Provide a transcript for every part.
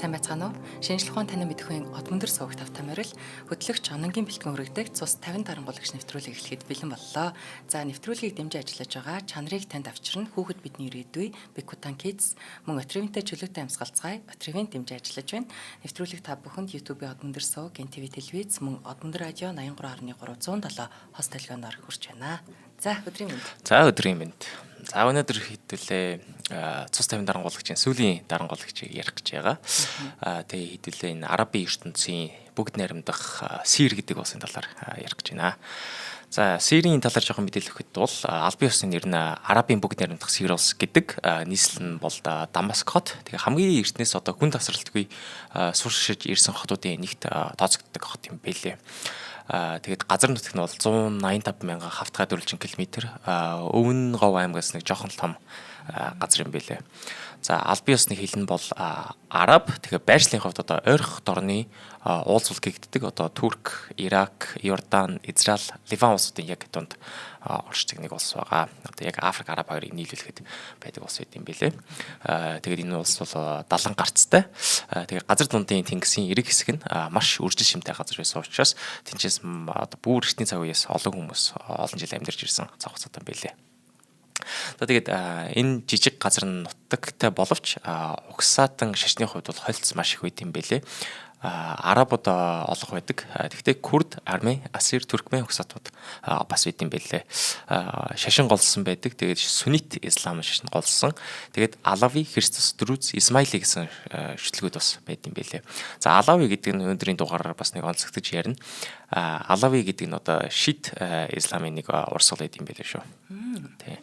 Сайн байцгаана уу? Шинжлэх ухаан танин мэдэхүйн Одмөндөр сувагт тавтай морил хөтлөгч Ононгийн бэлтгэн хүргэдэг цус 50 дарангуулагч нэвтрүүлэг эхлэхэд бэлэн боллоо. За, нэвтрүүлгийг дэмжин ажиллаж байгаа чанарыг танд авчирна хүүхэд бидний ирээдүй Bikutan Kids мөн Отревентэй чөлөөтэй амьсгалцгаая Отревен дэмжин ажиллаж байна. Нэвтрүүлэг та бүхэнд YouTube-ийн Одмөндөр суваг, NTV телевиз мөн Одмөндөр радио 83.3 107 хос толгойноор хүрч байна. За, өдрийн мэнд. За, өдрийн мэнд. За, өнөөдөр хэдүүлээ цус 50 дарангуулагчийн сүүлийн дарангуулагчийг ярих гэж байгаа. Тэгээ хэдүүлээ энэ Арабын ертөнцийн бүгд найрамдах Сир гэдэг улсын талаар ярих гэж байна. За, Сирийн талаар жоохон мэдээлэл өгөхөд бол албан ёсны нэр нь Арабын бүгд найрамдах Сир улс гэдэг, нийслэл нь бол Дамаск хот. Тэгээ хамгийн эртнээс одоо хүн тасралтгүй суршиж ирсэн хотуудын нэгт тооцогддог хот юм бэлээ. Тэгээд газар нутаг нь бол 185 мянган хавтгай дөрвөлжин километр. Өвөн говь аймгаас нэг жоохон том газар юм бэлээ. За, албан ёсны хэл нь бол араб. Тэгээ байршлын хувьд одоо ойрхон дорны уулзвал гэгддэг. Одоо Турк, Ирак, Иордан, Израиль, Ливан улсуудын яг дунд оршдог нэг улс байгаа. Одоо яг Африк, Араб хоёрыг нийлүүлэхэд байдаг улс байт юм бэлээ. Тэгээд энэ улс бол далан гарцтай. Тэгээд газар дундын тэнгисийн эрэг хэсэг нь маш үржил шимтэй газар байсан учраас тэнцээс одоо бүр эртний цаг үеэс олон хүмүүс олон жил амьдарч ирсэн цаг хугацаатай бэлээ. За, тэгээд энэ жижиг газар нутагтай боловч угсаатан шашны хувьд бол холилдсон маш их байт юм бэлээ. Арабууд олох байдаг. Тэгэхдээ Курд, Армен, Асир, Туркмен угсаатууд бас байт юм бэлээ. Шашин голсон байдаг. Тэгээд суннит ислам шашин голсон. Тэгээд Алави, Христос, Друз, Исмаили гэсэн шүтлгүүд бас байт юм бэлээ. За, Алави гэдэг нь өнөөдрийн дугаараар бас нэг онцлогдож ярина. Алави гэдэг нь одоо шит исламын нэг урсгал байт юм бэлээ шүү. Тий.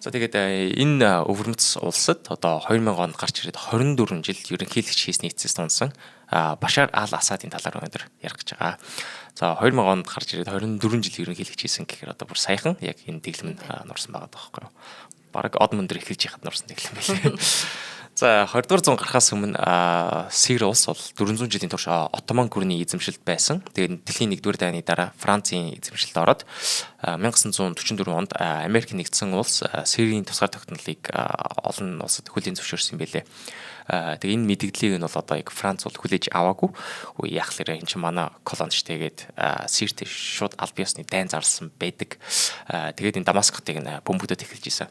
За, тэгээд энэ өвөрмөц улсад одоо 2000 онд гарч ирээд 24 жил ерөнхийлөгч хийсний эцэс тунсан Башар ал Асадын талаар өнөөдөр ярих гэж байгаа. За, 2000 онд гарч ирээд 24 жил ерөнхийлөгч хийсэн гэхээр одоо бүр саяхан яг энэ дэглэм нурсан байгаа байхгүй юу? Бараг од мөндөр эхэлж яхад нурсан дэглэм байлээ. За, 20 дугаар зуун гарахаас өмнө Сир улс бол 400 жилийн турш Отоман гүрний эзэмшилд байсан. Тэгээд дэлхийн 1-р дайны дараа Францын эзэмшилд ороод 1944 онд Америк нэгдсэн улс Сирийн тусгаар тогтнолыг олон улсад хүлээн зөвшөөрсөн юм бэлээ. Тэгээ энэ мэдгдлийг нь бол одоо яг Франц бол хүлээж аваагүй. Үгүй яах лээ, энэ чинь манай колони ч тэгээд Сирт шууд аль биесны дайн зарласан байдаг. Тэгээд энэ Дамаск хотыг нь бөмбөгдөд эхэлж исэн.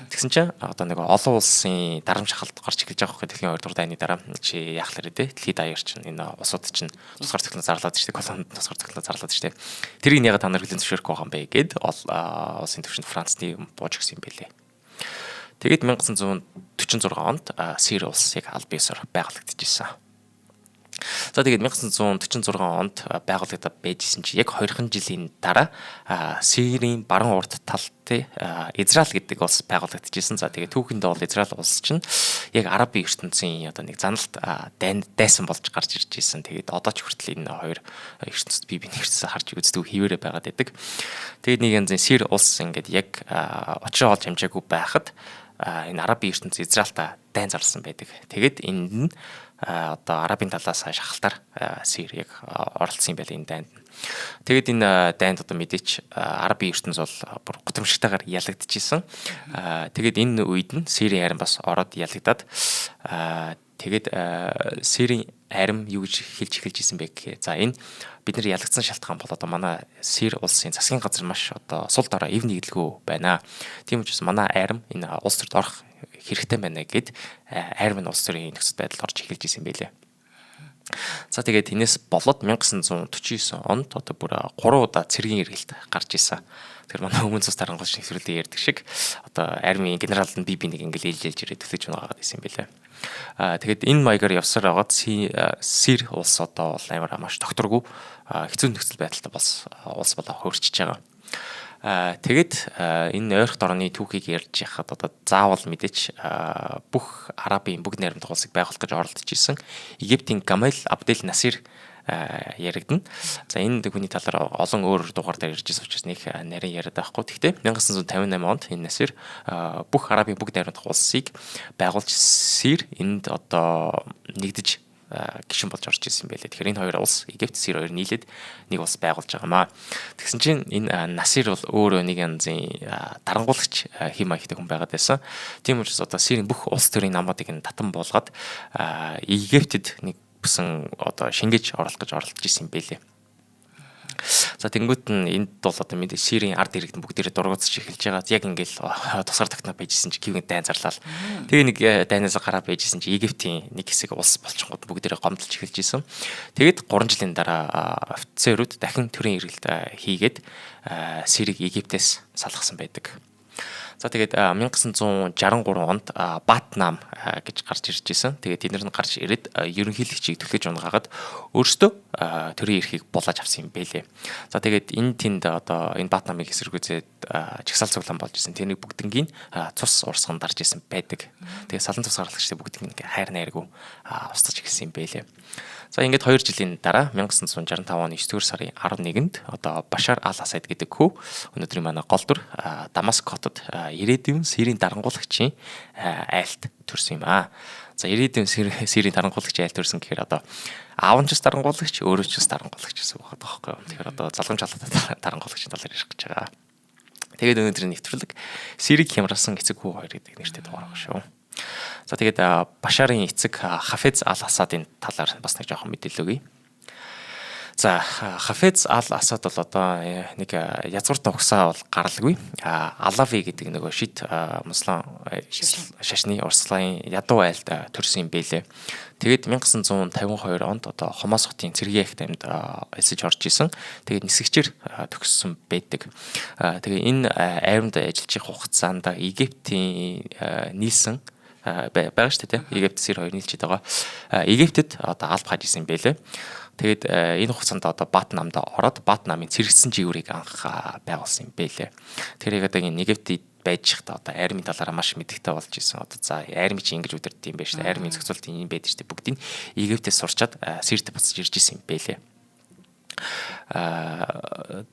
Тэгсэн чинь одоо нэг олон улсын дарам шахалт гарч эхэлж байгаа байхгүй, дэлхийн 2 дугаар дайны дараа чи яах лээ те, дэлхийд даяар чинь энэ улсууд чинь тусгаар тогтнол зарлаад штэ, колонд тусгаар тогтнол зарлаад штэ. Тэрийг ягаад та нар хүлээн зөвшөөрөхгүй байгаа юм бэ гэд улсын түвшинд Францны бууж өгсөн юм бэлээ. Тэгээд 1946 онд Сири улс яг аль биесээр байгуулагдчихсан. За, тэгээд 1946 онд байгуулагдаад байжсэн чи яг 20 жилийн дараа Сирийн баруун урд талд Израиль гэдэг улс байгуулагдчихсэн. За, тэгээд түүхэндээ бол Израиль улс чинь яг Арабын ертөнцийн одоо нэг заналт дайсан болж гарч ирж исэн. Тэгээд одоо ч хүртэл энэ хоёр ертөнцид бие биений ертөнцийг харж үздэг хэвээрээ байгаад байдаг. Тэгээд нэг янзын Сир улс ингээд яг учраа олж амжаагүй байхад энэ Арабын ертөнц Израильтай дайн зарласан байдаг. Тэгээд энд нь одоо Арабын талаас шахалтаар Сир яг оролцсон юм байл энэ дайнд. Тэгээд энэ дайнд одоо мэдээч Арабын ертөнц бол бүр гутрамшигтайгаар ялагдчихсэн. Тэгээд энэ үед нь Сирийн арим бас ороод ялагдаад, тэгээд Сирийн арим юу гэж хэлж эхэлж исэн бэ гэхээр, за, энэ бид нар ялагдсан шалтгаан бол одоо манай Сир улсын засгийн газар маш одоо сул дорой, эв нэгдэлгүй байна. Тийм учраас манай арим энэ улс төрд орох хэрэгтэй байна гэд арим нь улс төрийн нөхцөл байдалд орж эхэлж исэн байлээ. За, тэгээд энэс болоод 1949 онд одоо бүр 3 удаа цэргийн эргэлт гарч исэн. Тэгэхээр манай өмнө цус тарангуул нэвтрүүлэг ярьдаг шиг одоо армийн генерал нь би нэг ингээл ээлж ээлж ирээд төлөж унаагаад исэн юм бэлээ. Тэгээд энэ маягаар явсаар байгаад Сир улс одоо бол амар маш докторгүй хэцүү нөхцөл байдалтай болсон улс болоо хуурчиж байгаа. Тэгээд энэ ойрхон дорны түүхийг ярьж яхад одоо заавал мэдээч бүх Арабын бүгд найрамдах улсыг байгуулах гэж оролдож исэн Египтийн Гамал Абдел Насир яригдана. За, энэ хүний талаар олон өөр дугаар дээр ярьж байсан учраас нэг нарийн яриад байхгүй. Гэхдээ 1958 онд энэ Насир бүх Арабын бүгд найрамдах улсыг байгуулж Сир энд одоо нэгдэж гишүүн болсон. гишүүн болж орж исэн байлээ. Тэгэхээр энэ хоёр улс Египт, Сири хоёр нийлээд нэг улс байгуулж байгаа маа. Тэгсэн чинь энэ Насир бол өөрөө нэг янзын дарангуулагч хэм маягтай хүн байгаад байсан. Тийм учраас одоо Сирийн бүх улс төрийн намуудыг нь татан буулгаад Египтэд нэг бүсэн одоо шингээж оруулах гэж оролдож исэн юм бэлээ. За тэнгуут нь энд бол одоо мэдээ Сирийн ард иргэдэн бүгдээрээ дургуутсаж эхэлж байгаа. Яг ингээл тусгаар тогтноо байжсэн чи кивэн дайн зарлал. Тэгээ нэг дайнаас гараа байжсэн чи Египтийн нэг хэсэг улс болчингууд бүгдээрээ гомдолж эхэлж исэн. Тэгээд 3 жилийн дараа офицерүүд дахин төрийн эргэлт хийгээд Сирийг Египтээс салгасан байдаг. За тэгээд 1963 онд Бат нам гэж гарч ирж исэн. Тэгээд тэд нар нь гарч ирээд ерөнхийлөгчийг түлхэж унгаагаад өөрсдөө төрийн эрхийг булааж авсан юм бэлээ. За тэгээд энэ тэнд одоо энэ Бат намыг эсэргүүцээд чагсаал цуглаан болж исэн. Тэрнийг бүгднгийн цус урсган дарж исэн байдаг. Тэгээд салан цус гаргалагчдыг бүгднийг хайр найргүй устгаж эхэлсэн юм бэлээ. За ингээд 2 жилийн дараа 1965 оны 9-р сарын 11-нд одоо Башар ал-Асад гэдэг хүү өнөөдрийн манай гол дүр Дамаск хотод ирээдүйн Сирийн дарангуулагчийн айлт төрсөн юм аа. За ирээдүйн Сирийн дарангуулагчийн айлт төрсөн гэхээр одоо аав нь ч дарангуулагч, өөрөө ч дарангуулагч гэсэн үг байгаа байхгүй юу. Тэгэхээр одоо залгамж халаатай дарангуулагчийн талаар ярих гэж байгаа. Тэгээд өнөөдрийн нэвтрүүлэг Сирийг хямрасан эцэг хүү хоёр гэдэг нэртэй дугаар байгаа шүү. За тэгээд Башарын эцэг Хафез ал-Асадын талаар бас нэг жоохон мэдээлэл өгье. За Хафез ал-Асад бол одоо нэг язгуурт угсаа бол гаралгүй. Алави гэдэг нөгөө шит муслан шашны урслын ядуу айлд төрсөн юм бэлээ. Тэгээд 1952 онд одоо Хомос хотын цэргийн академид элсэж орж исэн. Тэгээд нисгчээр төгссөн байдаг. Тэгээ энэ айрамд ажиллаж байгаа хугацаанд Египтийн нийлсэн байгаа шүү дээ, тийм. Египт Сир хоёр нийлчихэд байгаа. Египтэд одоо алба хааж исэн юм бэлээ. Тэгээд энэ хугацаанд одоо Бат намд ороод Бат намын цэрэгдсэн жигүүрийг анх байгуулсан юм бэлээ. Тэр яг одоо энэ Египтед байж байхдаа одоо армийн талаараа маш мэдхтэй болж исэн. Одоо за арми чи ингэж удирддаг юм байна шүү дээ. Армийн зохицуулалт юм байдаг шүү дээ. Бүгдийг Египтээс сурчаад Сирд буцаж ирж исэн юм бэлээ.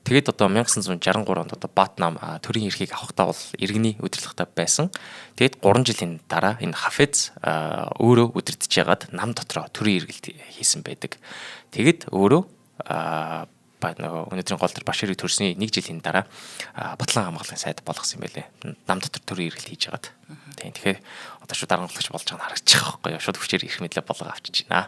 Тэгээд одоо 1963 онд одоо Бат нам төрийн эрхийг авахдаа бол иргэний удирдлагатай байсан. Тэгээд 3 жилийн дараа энэ Хафез өөрөө удирдах жагаад нам дотроо төрийн эргэлт хийсэн байдаг. Тэгээд өөрөө нөгөө өнөөдрийн гол төр Баширыг төрсний 1 жилийн дараа Батлан хамгааллын сайд болгосон юм байлээ. Нам дотор төрийн эргэлт хийж хагаад. Тийм, тэгэхээр одоо шууд дарангуулагч болж байгаа нь харагдаж байгаа байхгүй юу? Шууд хүчээр эрх мэдлээ болгоо авчиж байна.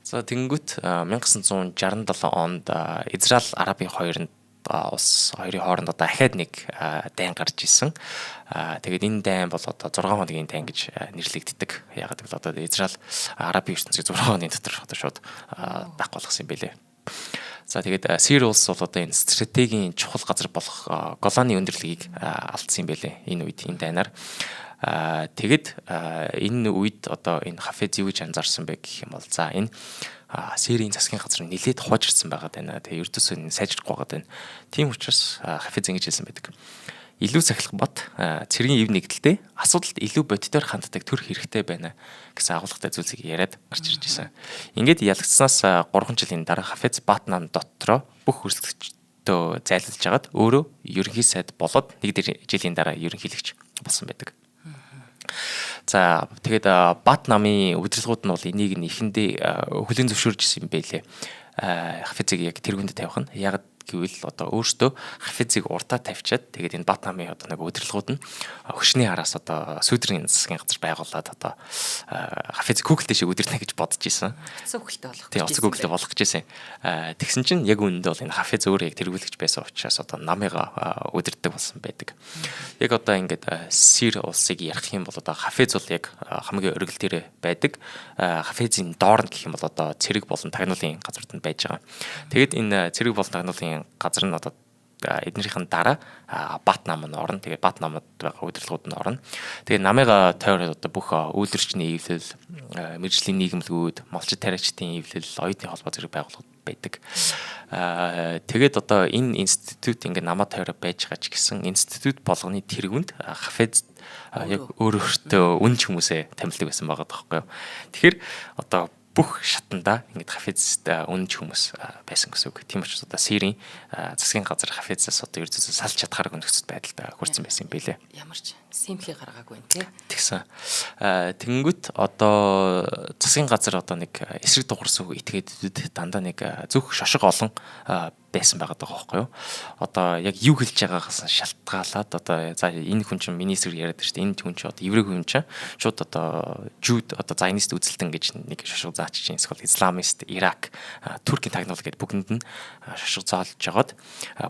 За тэнгүүт 1967 онд Израиль Арабын хоёронд улс хоёрын хооронд одоо ахаад нэг дайн гарч исэн. Тэгээд энэ дайн бол одоо 6 хоногийн дайн гэж нэрлэгддэг. Яагаад гэвэл одоо Израиль Арабын ертөнцийг 6 хоногийн дотор одоо шууд байхгүй болгосон юм бэлээ. За тэгээд Сири улс бол одоо энэ стратегийн чухал газар болох Голаны өндөрлөгийг алдсан юм бэлээ энэ үед энэ дайнаар. Тэгэд энэ үед одоо энэ Хафез юу гэж анзаарсан бэ гэх юм бол за энэ Сирийн засгийн газар нэлээд хуужирсан байгаа даа. Тэгээ ердөөсөө энэ сайжрахгүй байгаа даа. Тийм учраас Хафез ингэж хэлсэн байдаг. Илүү сахилах бот цэргийн ив нэгдэлтэй асуудалд илүү бодитоор ханддаг төр хэрэгтэй байна гэсэн агуулгатай зүйлсийг яриад гарч ирж байсан. Ингээд ялагдсанаас 3 жилийн дараа Хафез Бат нам дотроо бүх өрсөлдөгчдөө зайлуулж хагаад өөрөө ерөнхий сайд болоод нэг жилийн дараа ерөнхийлөгч болсон байдаг. За тэгээд Бат намын удирдлагууд нь бол энийг нь эхэндээ хүлээн зөвшөөрж исэн юм бэлээ. Хафизыг яг тэргүүндээ тавих нь. Яг гэвэл одоо өөртөө Хафизыг уртаа тавьчаад тэгээд энэ Бат намын одоо нэг удирдлагууд нь хөшний хараас одоо сүдрийн засгийн газар байгуулад одоо Хафиз Google шиг удирдна гэж бодож исэн. Утсан үхэлтэй болох гэж. Тийм, утсан үхэлтэй болох гэж исэн. Тэгсэн чинь яг үнэндээ бол энэ Хафиз өөрөө яг тэргүүлэгч байсан учраас одоо намыгаа удирддаг болсон байдаг. Яг одоо ингээд Сир улсыг ярих юм бол одоо Хафиз бол яг хамгийн оргил дээр байдаг. Хафизын доор нь гэх юм бол одоо цэрэг болон тагнуулын газрууд нь байж байгаа. Тэгээд энэ цэрэг болон тагнуулын газар нь одоо эднэрийн дараа Бат нам нь орно. Тэгээ Бат намд байгаа удирдлагууд нь орно. Тэгээ намыгаа тойроод одоо бүх үйлдвэрчний эвлэл, мэргэжлийн нийгэмлэгүүд, молчид тариачдын эвлэл, оюутны холбоо зэрэг байгууллагууд байдаг. Тэгээд одоо энэ институт ингээ намаа тойроо байж байгаа ч гэсэн институт болгоны тэргүүнд Хафез яг өөр өөртөө үнч хүмүүсээ тамилдаг байсан байгаа байхгүй юу. Тэгэхээр одоо бүх шатанда ингээд Хафизд үнэнч хүмүүс байсан гэсэн үг. Тийм учраас одоо Сирийн засгийн газар Хафизаас одоо ерөөсөө салж чадхааргүй нөхцөл байдалд хүрсэн байсан юм билээ. Ямар ч Симпли гаргаагүй юм тий. Тэгсэн. Тэнгүүт одоо засгийн газар одоо нэг эсрэг дуурсан этгээдүүдэд дандаа нэг зүг шошго олон байсан байгаа даа байхгүй юу? Одоо яг юу хэлж байгаагаас шалтгаалаад одоо за энэ хүн чинь миний эсрэг яриад шүү дээ. Энэ хүн чинь одоо еврей хүн чинь шууд одоо жуд одоо зайнист үзэлтэн гэж нэг шошго заачиж чинь эсвэл исламист, Ирак, Туркийн тагнуул гэдээ бүгдэнд нь шошго заалж жагаад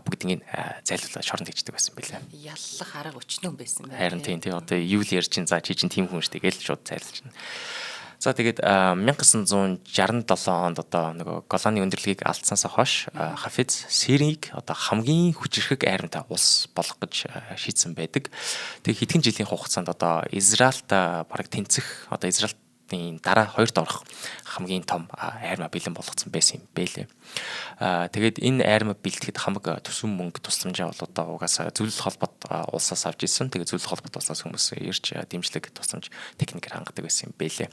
бүгднийг зайлуулаад шоронд хийждэг байсан билээ. Яллах арга өчнөө байсан байна. Харин тийм тий одоо юу л ярьж чинь за чи чинь тийм хүн шүү дээ гэж шууд зайлуулж байна. За тэгээд 1967 онд одоо нөгөө Голаны өндөрлөгийг алдсанаас хойш Хафиз Сирийг одоо хамгийн хүчирхэг айрамтай улс болох гэж шийдсэн байдаг. Тэгээд хэдхэн жилийн хугацаанд одоо Израильтай бараг тэнцэх одоо Израилийн дараа хоёрт орох хамгийн том айрма бэлэн болгоцсон байсан юм бэлээ. Тэгээд энэ айрма бэлтгэхэд хамаг төсвөн мөнгө тусламжаа бол одоо угаасаа зөвлөл холбоот улсаас авч ирсэн. Тэгээд зөвлөл холбоот улсаас хүмүүс ирж дэмжлэг тусламж техникээр хангадаг байсан юм бэлээ.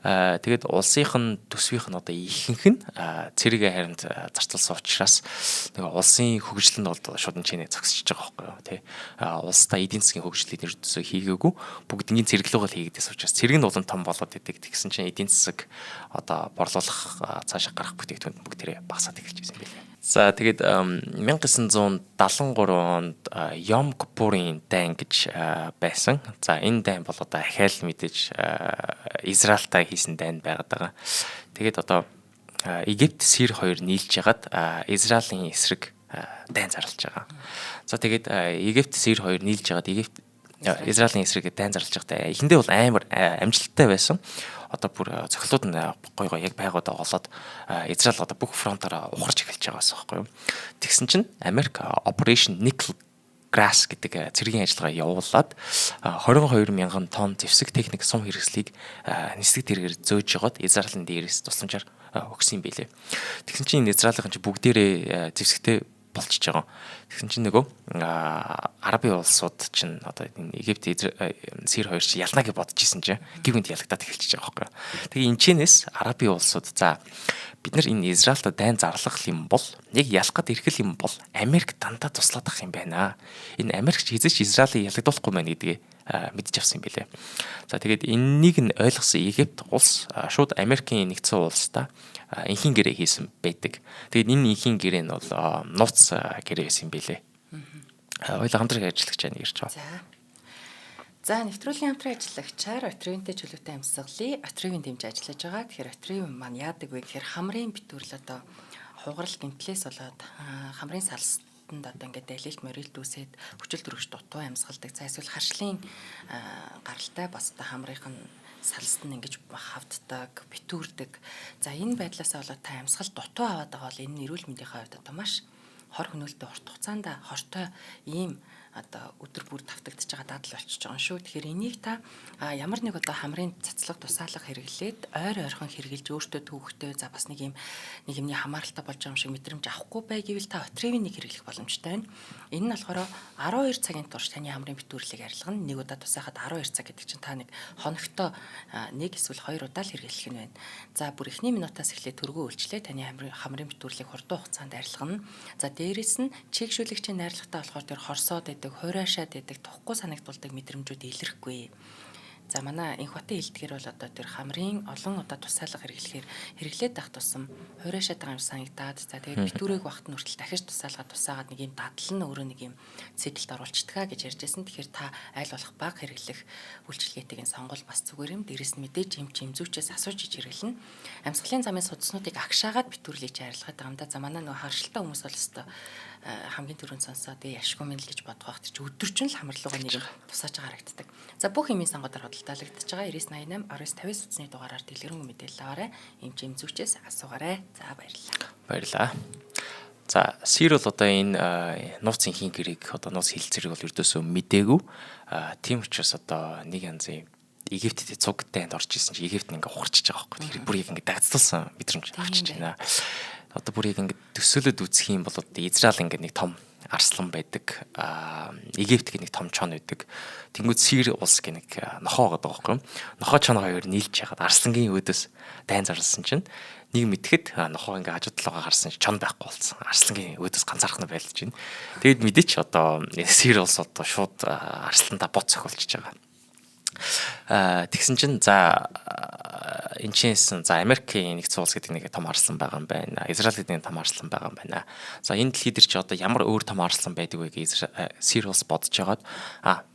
Тэгээд улсынх нь төсвийнх нь одоо ихэнх нь цэрэг хайранд зарцуулсан учраас нөгөө улсын хөгжил нь бол шууд энэ чинээ зогсож байгаа байхгүй юу тий. Улсдаа эдийн засгийн хөгжлийг ердөөсөө хийгээгүй бүгднгийн цэрэглүүгэл хийгдээс учраас цэрэг нь улам том болоод идэг. Тэгсэн чинь эдийн засаг одоо борлуулах цаашаа гарах бүтээгдэхүүн бүгд тэрэ багасаад эхэлж байсан юм билээ. За тэгээд 1973 онд Йом Кипурын дайн гэж байсан. За энэ дайн бол одоо ахаал мэдээж Израильтай хийсэн дайн байгаад байгаа. Тэгээд одоо Египт, Сир хоёр нийлж ягаад Израилийн эсрэг дайн зарлж байгаа. За тэгээд Египт, Сир хоёр нийлж ягаад Египт Израилийн эсрэг дайн зарлж байхдаа эхэндээ бол амар амжилттай байсан. Одоо бүр цохилтууд нь гой гой яг байгуудаа олоод Израиль одоо бүх фронтоор ухарч эхэлж байгаа байсан байхгүй юу. Тэгсэн чинь Америк Operation Nickel Grass гэдэг цэргийн ажиллагаа явуулаад 22 мянган тонн зэвсэг техник сум хэрэгслийг нисдэг тэргээр зөөж жогоод Израилийн дээрээс тусламжаар өгсөн юм билээ. Тэгсэн чинь Израилийн чинь бүгдээрээ зэвсэгтэй болчихж байгаа. Тэгсэн чинь нөгөө Арабын улсууд чинь одоо энэ Египт, Сир хоёр чинь ялна гэж бодож исэн чинь гівгэнт ялагдаад эхэлчихэж байгаа байхгүй. Тэгээ энэ чэнэс Арабын улсууд за бид нар энэ Израильтай дайн зарлах юм бол яг ялах гэд ирэх юм бол Америк дандаа туслаад ах юм байна. Энэ Америк ч хэзээ ч Израилийг ялагдуулахгүй байна гэдгээ мэдэж авсан юм билээ. За тэгээд энэнийг нь ойлгосон Египт улс шууд Америкийн нэгдсэн улстай энхийн гэрээ хийсэн байдаг. Тэгээд энэ энхийн гэрээ нь бол нууц гэрээ байсан юм билээ. Хоёулаа хамтран ажиллагч нэг ирж байгаа. За нэвтрүүлгийн хамтран ажиллагчаар Отревинтэй чөлөөтэй амьсгалын Отревийн дэмж ажиллаж байгаа. Тэгэхээр Отревин маань яадаг вэ гэхээр хамрын битүүрл одоо хугарал гэмтлээс болоод хамрын салс одоо ингээд далилт морилт үүсээд хүчил төрөгч дутуу амьсгалдаг. За эсвэл харшлын гаралтай бас одоо хамрынх нь салст нь ингэж хавддаг, битүүрдэг. За энэ байдлаасаа болоод та амьсгал дутуу аваад байгаа бол энэ нь эрүүл мэндийнхээ хувьд одоо маш хор хөнөөлтөй урт хугацаанд хортой ийм одоо өдөр бүр тавтагдчихж байгаа дадал болчихж байгаа юм шүү. Тэгэхээр энийг та ямар нэг одоо хамрын цацлаг тусаалга хэрэглээд ойр ойрхон хэрэгжилж өөртөө түүхтэй за бас нэг юм нэг юмны хамааралтай болж байгаа юм шиг мэдрэмж авахгүй бай гэвэл та Отревинийг хэрэглэх боломжтой байна. Энэ нь болохоор 12 цагийн турш таны хамрын битүүрлийг арилгана. Нэг удаа тусаахад 12 цаг гэдэг чинь та нэг хоногтой нэг эсвэл хоёр удаа л хэрэглэх нь байна. За бүр эхний минутаас эхлээд төргөө үйлчлээ таны хамрын битүүрлийг хурдан хугацаанд арилгана. За дээрэс нь чийгшүүлэгчийн найрлагатай болохоор тэр хорсоод байдаг, хураашаад байдаг, тухгүй санагдуулдаг мэдрэмжүүд илэрхгүй. За манай Инхбатын хэлдгээр бол одоо тэр хамрын олон удаа тусаалга хэрэглэхээр хэрэглээд байх тусам хураашаад байгаа юм санагдаад за тэгээд битүүрээг багт нь хүртэл дахиж тусаалга тусаагаад нэг юм дадал нь өөрөө нэг юм циклд оруулцдгаа гэж ярьжсэн. Тэгэхээр та аль болох баг хэрэглэх үйлчилгээтэйг нь сонгол бас зүгээр юм. Дээрэс нь мэдээж эмч эмзүүчээс асууж иж хэрэглэнэ. Амьсгалын замын судснуудыг агшаагаад битүүрлэж арилгаад байгаа юм да. За манай нөгөө харшилтай хүмүүс бол өстой хамгийн түрүүнд сонсоод тэгээ яшгүй минь л гэж бодох байх чи өдөржин л хамарлуугаа нэг юм тусааж харагддаг. За бүх эмийн сангуудаар худалдаалагдаж байгаа 9988 1950 судасны дугаараар дэлгэрэнгүй мэдээлэл аваарай. Эмч эмзүүчээс асуугаарай. За баярлалаа. Баярлалаа. За Сир бол одоо энэ нууц энхийн гэрээг одоо нууц хилцэрэг бол ердөөсөө мдээгүй. Тийм учраас одоо нэг янзын Египтэд цуг дайнд орж исэн чи Египт ингээ ухарчиж байгаа байхгүй. Тэгэхээр бүр яг ингээ дагцлсан мэдрэмж авчиж байна. Одоо бүр яг ингээ төсөөлөд үзэх юм бол одоо Израиль ингээ нэг том Арслан байдаг. Египт гэх нэг том чон байдаг. Тэнгүүд Сир улс гэх нэг нохоо гэдэг байгаа байхгүй юу? Нохоо чон хоёр нийлж яхад Арслангийн өөдөөс дайн зарласан чинь нэг мэдхэд нохоо ингээ хажуу талаагаа гарсан чинь чон байхгүй болсон. Арслангийн өөдөөс ганцаархна байлж байна. Тэгэд мэдээч одоо Сир улс одоо шууд Арсландаа бот цохиулчихж байгаа. Тэгсэн чинь за эн чинсэн за Америкийн нэгдсэн улс гэдэг нэг том арслан байгаа юм байна. Израиль гэдэг нэг том арслан байгаа юм байна. За энэ дэлхий дээр чи одоо ямар өөр том арслан байдаг вэ гэж Сир улс бодож байгаад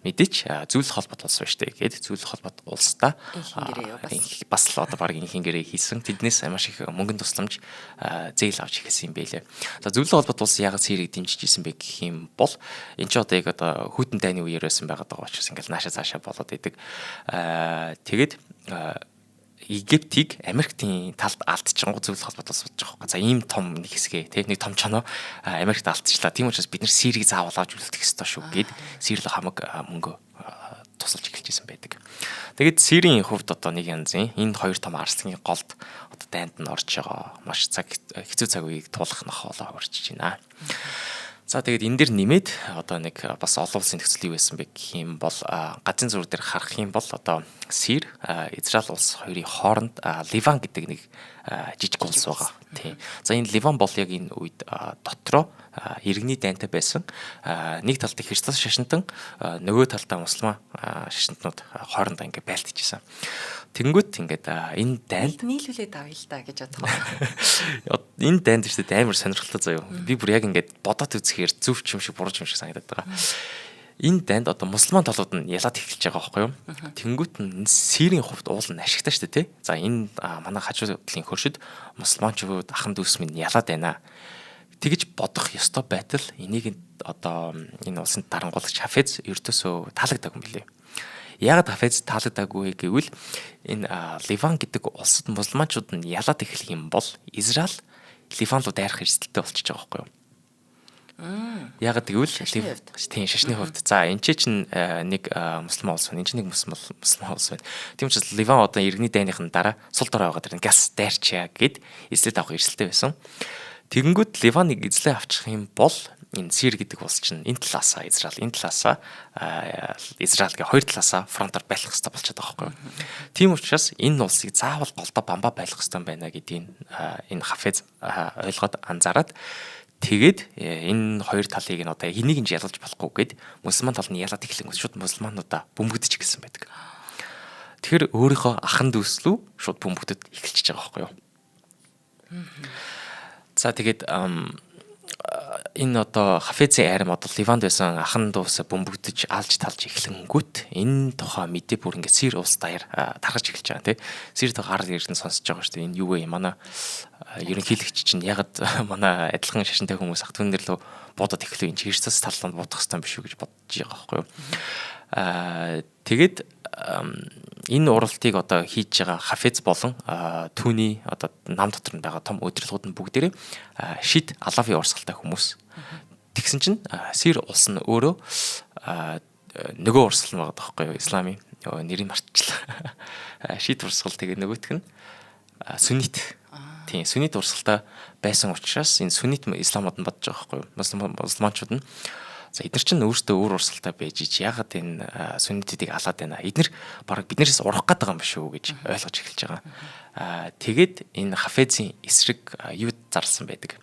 мэдээч зөвлөх холбоот улс байна шүү дээ гээд зөвлөх холбоот улстай бас л одоо баг инхийн гэрээ хийсэн. Тэднээс маш их мөнгөн тусламж зээл авч эхэлсэн юм байлээ. За зөвлөх холбоот улс яагаад Сирийг дэмжиж исэн бэ гэх юм бол эн чи одоо яг одоо хүйтэн дайны үеэр байсан байгаад байгаа учраас ингээл нааша цаашаа болоод идэг. Тэгээд Египтийг Америктийн талд алдчихгоо зөвлөх холбоот улс бодож байгаа байхгүй. За ийм том нэг хэсгээ тий нэг том чоноо Америкт алдчихлаа. Тийм учраас бид нар Сирийг заавал авч үлдэх ёстой шүү гэд Сирл хамаг мөнгө тусалж эхэлж исэн байдаг. Тэгээд Сирийн хувьд одоо нэг янзын энэ хоёр том арсланы голд одоо дайнд нь орж байгаа. Маш цаг хэцүү цаг үеийг туулах нөх болоо орчиж байна. За тэгээд энэ дэр нэмээд одоо нэг бас олон улсын нөхцөл юу байсан бэ гэх юм бол газрын зураг дээр харах юм бол одоо Сир, Израиль улс хоёрын хооронд Ливан гэдэг нэг жижиг улс байгаа. Тийм. За энэ Ливан бол яг энэ үед дотроо иргэний дайнтай байсан. Нэг талдаа Христос шашинтан, нөгөө талдаа мусульман шашинтнууд хоорондоо ингээ байлдаж исэн. Тэнгүүт ингээд энэ дайнд нийлүүлээд авъя л да гэж бодох. Энэ дайнд шүү дээ амар сонирхолтой заяа. Би бүр яг ингээд бодоод үзэхээр зөв ч юм шиг буруу ч юм шиг санагдаад байгаа. Энэ дайнд одоо мусульман талууд нь ялаад эхэлж байгаа байхгүй юу? Тэнгүүт нь Сирийн хувьд уул нь ашигтай шүү дээ, тий? За энэ манай хажуу талын хөршид мусульманчууд ахан дүүс минь ялаад байна. Тэгж бодох ёстой байтал энийг одоо энэ улсын дарангуулагч Хафез ердөөсөө таалагдаагүй юм билээ. Яагаад Хафез таалагдаагүй гэвэл энэ Ливан гэдэг улсад мусульманчууд нь ялаад эхлэх юм бол Израиль Ливан руу дайрах эрсдэлтэй болчихж байгаа байхгүй юу? Яагаад гэвэл тийм шашны хувьд. За энэ чинь нэг мусульман улс байна. Энэ чинь нэг мусульман улс байна. Тийм учраас Ливан одоо иргэний дайныхын дараа сул дорой байгаа дэр газ дайрчаа гэд эзлээд авах эрсдэлтэй байсан. Тэгэнгүүт Ливаныг эзлээ авчих юм бол энэ Сир гэдэг улс чинь энэ талаасаа Израиль, энэ талаасаа Израиль гэх хоёр талаасаа фронтоор байлах хэрэгтэй болчиход байгаа байхгүй юу. Тийм учраас энэ улсыг заавал голдоо бамбаа байлгах хэрэгтэй байна гэдгийг энэ Хафез ойлгоод анзаараад тэгээд энэ хоёр талыг нь одоо энийг нь ялгаж болохгүй гэд мусульман тал нь ялаад эхлэнгүүт шууд мусульмануудаа бөмбөгдөж эхэлсэн байдаг. Тэгэхээр өөрийнхөө ахан дүүс лүү шууд бөмбөгдөд эхэлчихэж байгаа байхгүй юу. За тэгээд энэ одоо Хафезийн айрам одоо Ливанд байсан ахан дүүс бөмбөгдөж алж талж эхлэнгүүт энэ тухай мэдээ бүр ингээд Сир улс даяар тархаж эхэлж байгаа тий. Сир гар иргэн сонсож байгаа шүү дээ. Энэ юу вэ? Манай ерөнхийлөгч чинь ягаад манай адилхан шашинтай хүмүүс ах түнэр лөө буудаад эхлэв, энэ Христос талланд буудах хэрэгтэй биш үү гэж бодож байгаа байхгүй юу. Тэгээд энэ уралтыг одоо хийж байгаа Хафез болон түүний одоо нам дотор нь байгаа том удирдлагууд нь бүгдээрээ шид Алави урсгалтай хүмүүс. Тэгсэн чинь Сир улс нь өөрөө нөгөө урсгал нь байгаа байхгүй юу? Исламын нэрийг мартчихлаа. Шид урсгал, тэгээ нөгөөх нь суннит. Тийм, суннит урсгалтай байсан учраас энэ суннит исламууд нь бодож байгаа байхгүй юу? Мусульманчууд нь за эдгээр чинь өөртөө өөр урсгалтай байж ич яагаад энэ суннитүүдийг алаад байна? Эднэр бараг биднээс урах гээд байгаа юм биш үү гэж ойлгож эхэлж байгаа. Тэгээд энэ Хафезийн эсрэг юу зарласан байдаг.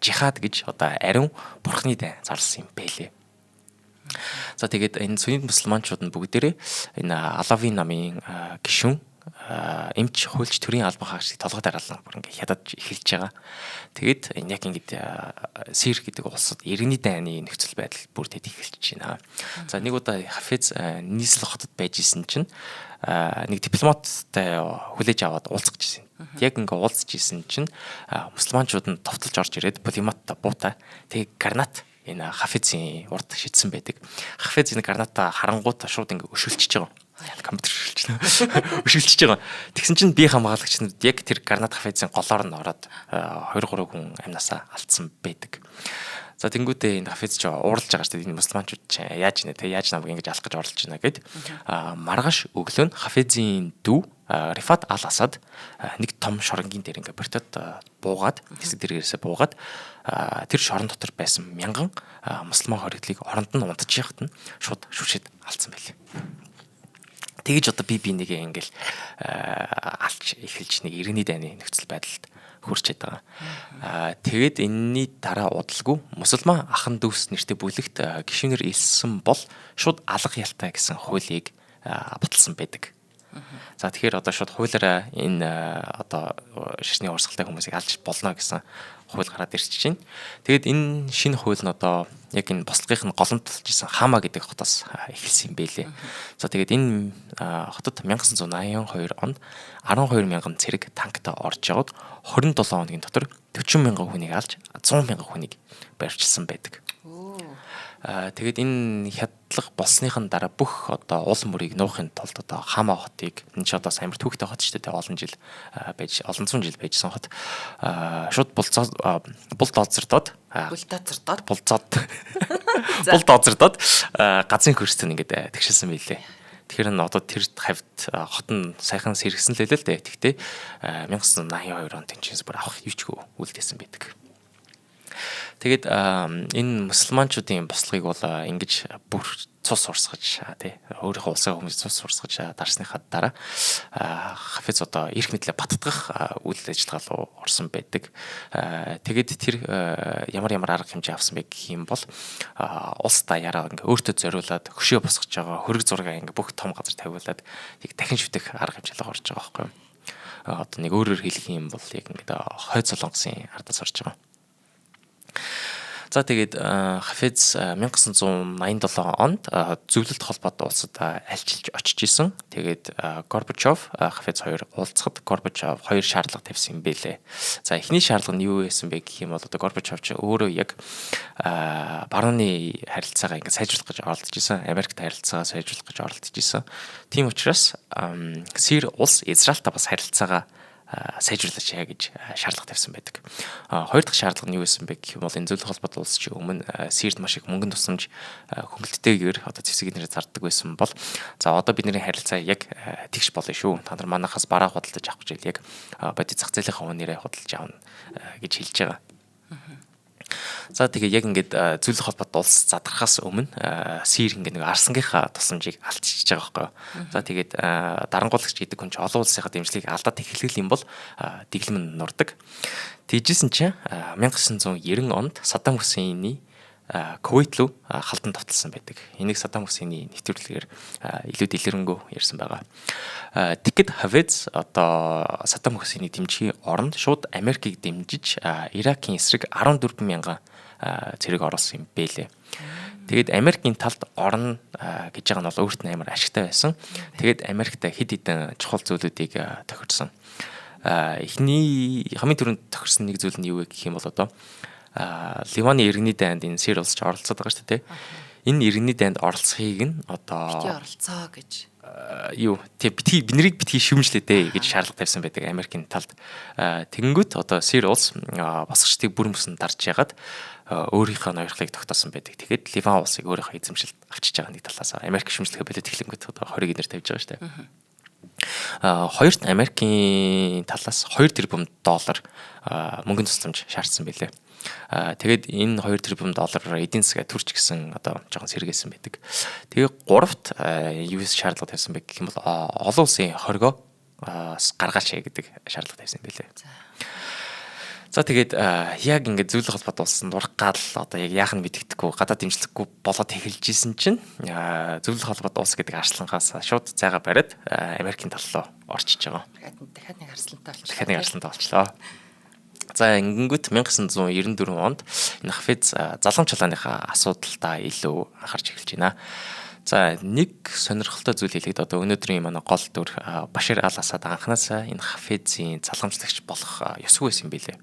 Жихад гэж одоо ариун бурхны дайн зарласан юм бэлээ. За тэгээд энэ суннит мусульманчууд нь бүгдээрээ энэ Алави намын гишүүн эмч хуульч төрийн албан хаагчдыг толгой дараалан бүр ингээ хядаж эхэлж байгаа. Тэгээд энэ яг ингээд Сир гэдэг улсад иргэний дайны нөхцөл байдал бүрдээд эхэлж байна. За нэг удаа Хафез нийслэл хотод байж исэн чинь нэг дипломаттай хүлээж аваад уулзах гэсэн. Яг ингээ уулзж исэн чинь мусульманчууд нь товтолж орж ирээд пулеметтай буутай. Тэгээ гранат энэ Хафезийн урд шидсэн байдаг. Хафез энэ граната харангуут шууд ингээ өшөлчж байгаа. Компьютер өшөлчж. Өшөлчж байгаа. Тэгсэн чинь бие хамгаалагч нар яг тэр гранат Хафезийн голоор нь ороод 2 3 хүн амнасаа алдсан байдаг. За тэнгуүтээ энэ Хафез ч ууралж байгаа шүү дээ. Энэ мусульманчууд ч яаж нэ те яаж намайг ингэж алах гэж оролж байна гэд. Маргааш өглөө нь Хафезийн дүү Рифат Ал-Асад нэг том шоронгийн дээр ингээ бортод буугаад хэсэг дээрээсээ буугаад тэр шорон дотор байсан мянган мусульман хоригдлыг оронд нь унтаж яхад нь шууд шүршээд алдсан байлээ. Тэгэж одоо би нэгээ ингээл алж эхэлж нэг иргэний дайны нөхцөл байдалд хүрчээд байгаа. Тэгээд энэний дараа удалгүй мусульман ахан дүүс нэртэй бүлэгт гишүүнэр элсэн бол шууд алга ялтай гэсэн хуулийг баталсан байдаг. За тэгэхээр одоо шууд хуулиараа энэ одоо шашны урсгалтай хүмүүсийг алж болно гэсэн хууль гараад ирж байна. Тэгээд энэ шинэ хууль нь одоо яг энэ бослогын нь голомтолж исэн Хама гэдэг хотоос эхэлсэн юм бэлээ. За тэгээд энэ хотод 1982 онд 12 мянган цэрэг танктай орж яваад 27 хоногийн дотор 40 мянган хүнийг алж 100 мянган хүнийг барьчилсан байдаг. Тэгээд энэ хядлага болсныхан дараа бүх одоо уул мөрийг нуухын тулд одоо Хама хотыг энэ ч одоо амар түүхтэй хот шүү дээ, олон жил байж олон зуун жил байжсан хот шууд булдозердод булдозердод газрын хөрстөн ингээд тэгшилсэн байлээ. Тэгэхээр нь одоо тэр хавьд хот нь сайхан сэргсэн л байлээ л дээ. Тэгтээ 1982 онд тэнцээс бүр авах юучгүй үлдээсэн байдаг. Тэгээд энэ мусульманчуудын бослогыг бол ингэж бүр цус урсгаж тий өөрийнхөө улсын хүмүүс цус урсгаж дарсныхаа дараа Хафиз одоо эрх мэдлээ баттгах үйл ажиллагаа руу орсон байдаг. Тэгээд тэр ямар ямар арга хэмжээ авсан бэ гэх юм бол улс даяараа ингээ өөртөө зориулаад хөшөө босгож байгаа хөрөг зургаа ингээ бүх том газар тавиулаад яг дахин шүтэх арга хэмжээ рүү орж байгаа байхгүй юу. Одоо нэг өөрөөр хэлэх юм бол яг ингээ хойд солонгосын ардаас орж байгаа. За тэгээд Хафиз 1987 онд зөвлөлт холбоотой улсад альчилж очиж исэн. Тэгээд Горбачов Хафиз хоёр уулзахад Горбачов хоёр шаардлага тавьсан юм бэлээ. За эхний шаардлага нь юу байсан бэ гэх юм бол одоо Горбачов ч өөрөө яг барууны харилцаагаа ингээд сайжруулах гэж оролдож исэн. Америкт харилцаагаа сайжруулах гэж оролдож исэн. Тийм учраас Сир улс Израильтай бас харилцаагаа сайжруулаач яа гэж шаардлага тавьсан байдаг. Хоёр дахь шаардлага нь юу байсан бэ гэх юм бол энэ зөвлөх холбоотой улс чи өмнө Сирд маш их мөнгөн тусламж хөнгөлөлттэйгээр одоо зэвсэг нэрээр зарддаг байсан бол за одоо бидний харилцаа яг тэгш болно шүү. Та нар манахаас бараа худалдаж авах гэж яг бодит зах зээлийнхаа үнээрээ худалдаж авна гэж хэлж байгаа. За тэгээ яг ингээд зөвлөх холбоотой улс задрахаас өмнө Сир ингээд нэг арсангийнхаа тусламжийг алдчихж байгаа байхгүй юу. За тэгээд дарангуулагч гэдэг хүн чи олон улсынхаа дэмжлэгийг алдаад эхлэх юм бол дэглэм нь нурдаг. Тэгжсэн чинь 1990 онд Саддам Хусейний Кувейт рүү халдан товтлсон байдаг. Энийг Саддам Хусейний нэвтрүүлгээр илүү дэлгэрэнгүй ярьсан байгаа. Тэгэхэд Хафиз одоо Саддам Хусейний дэмжихийн оронд шууд Америкийг дэмжиж Иракийн эсрэг 14 мянган цэрэг оруулсан юм бэлээ. Тэгээд Америкийн талд орно гэж байгаа нь бол өөрт нь амар ашигтай байсан. Тэгээд Америкт хэд хэдэн чухал зүйлүүдийг тохирсон. Эхний хамгийн түрүүнд тохирсон нэг зүйл нь юу вэ гэх юм бол одоо Ливаны иргэний дайнд энэ Сир улс ч оролцоод байгаа шүү дээ. Энэ иргэний дайнд оролцохыг нь одоо битгий оролцоо гэж юу тий битгий биднийг битгий шүмжлээ дээ гэж шаардлага тавьсан байдаг Америкийн талд. Тэгэнгүүт одоо Сир улс босгочдыг бүр мөсөн дарж ягаад өөрийнхөө ноёрхлыг тогтоосон байдаг. Тэгэхэд Ливан улсыг өөрийнхөө эзэмшилд авчиж байгаа нэг талаас Америк шүмжлэхэ болоод эхлэнгүүт одоо 20 гинэр тавьж байгаа шүү дээ. Хоёрт Америкийн талаас 2 тэрбум доллар мөнгөн тусламж шаардсан байлээ. Тэгээд энэ 2 тэрбум доллараар эдийн засгаа төрч гэсэн одоо жоохон сэргээсэн байдаг. Тэгээ гуравт US шаардлага тавьсан бэ гэх юм бол олон улсын хоригоо гаргаач гэдэг шаардлага тавьсан байлээ. За тэгээд яг ингээд зөвлөх холбоот улсан дурах гал одоо яг яах нь мэддэхгүй гадаад дэмжлэггүй болоод эхэлж исэн чинь зөвлөх холбоот улс гэдэг арслангаас шууд зайгаа бариад Америкийн тал руу орчиж байгаа. Дахиад нэг арслантай болчихлоо. Дахиад нэг арслантай болчлоо. За ингэнгүүт 1994 онд энэ Хафиз залгам чулааныхаа асуудалдаа илүү анхаарч эхэлж байна. За нэг сонирхолтой зүйл хэлэхэд одоо өнөөдрийн манай гол дүр Башир ал-Асад анханасаа энэ Хафизийн залгамжлагч болох ёсгүй байсан юм билээ.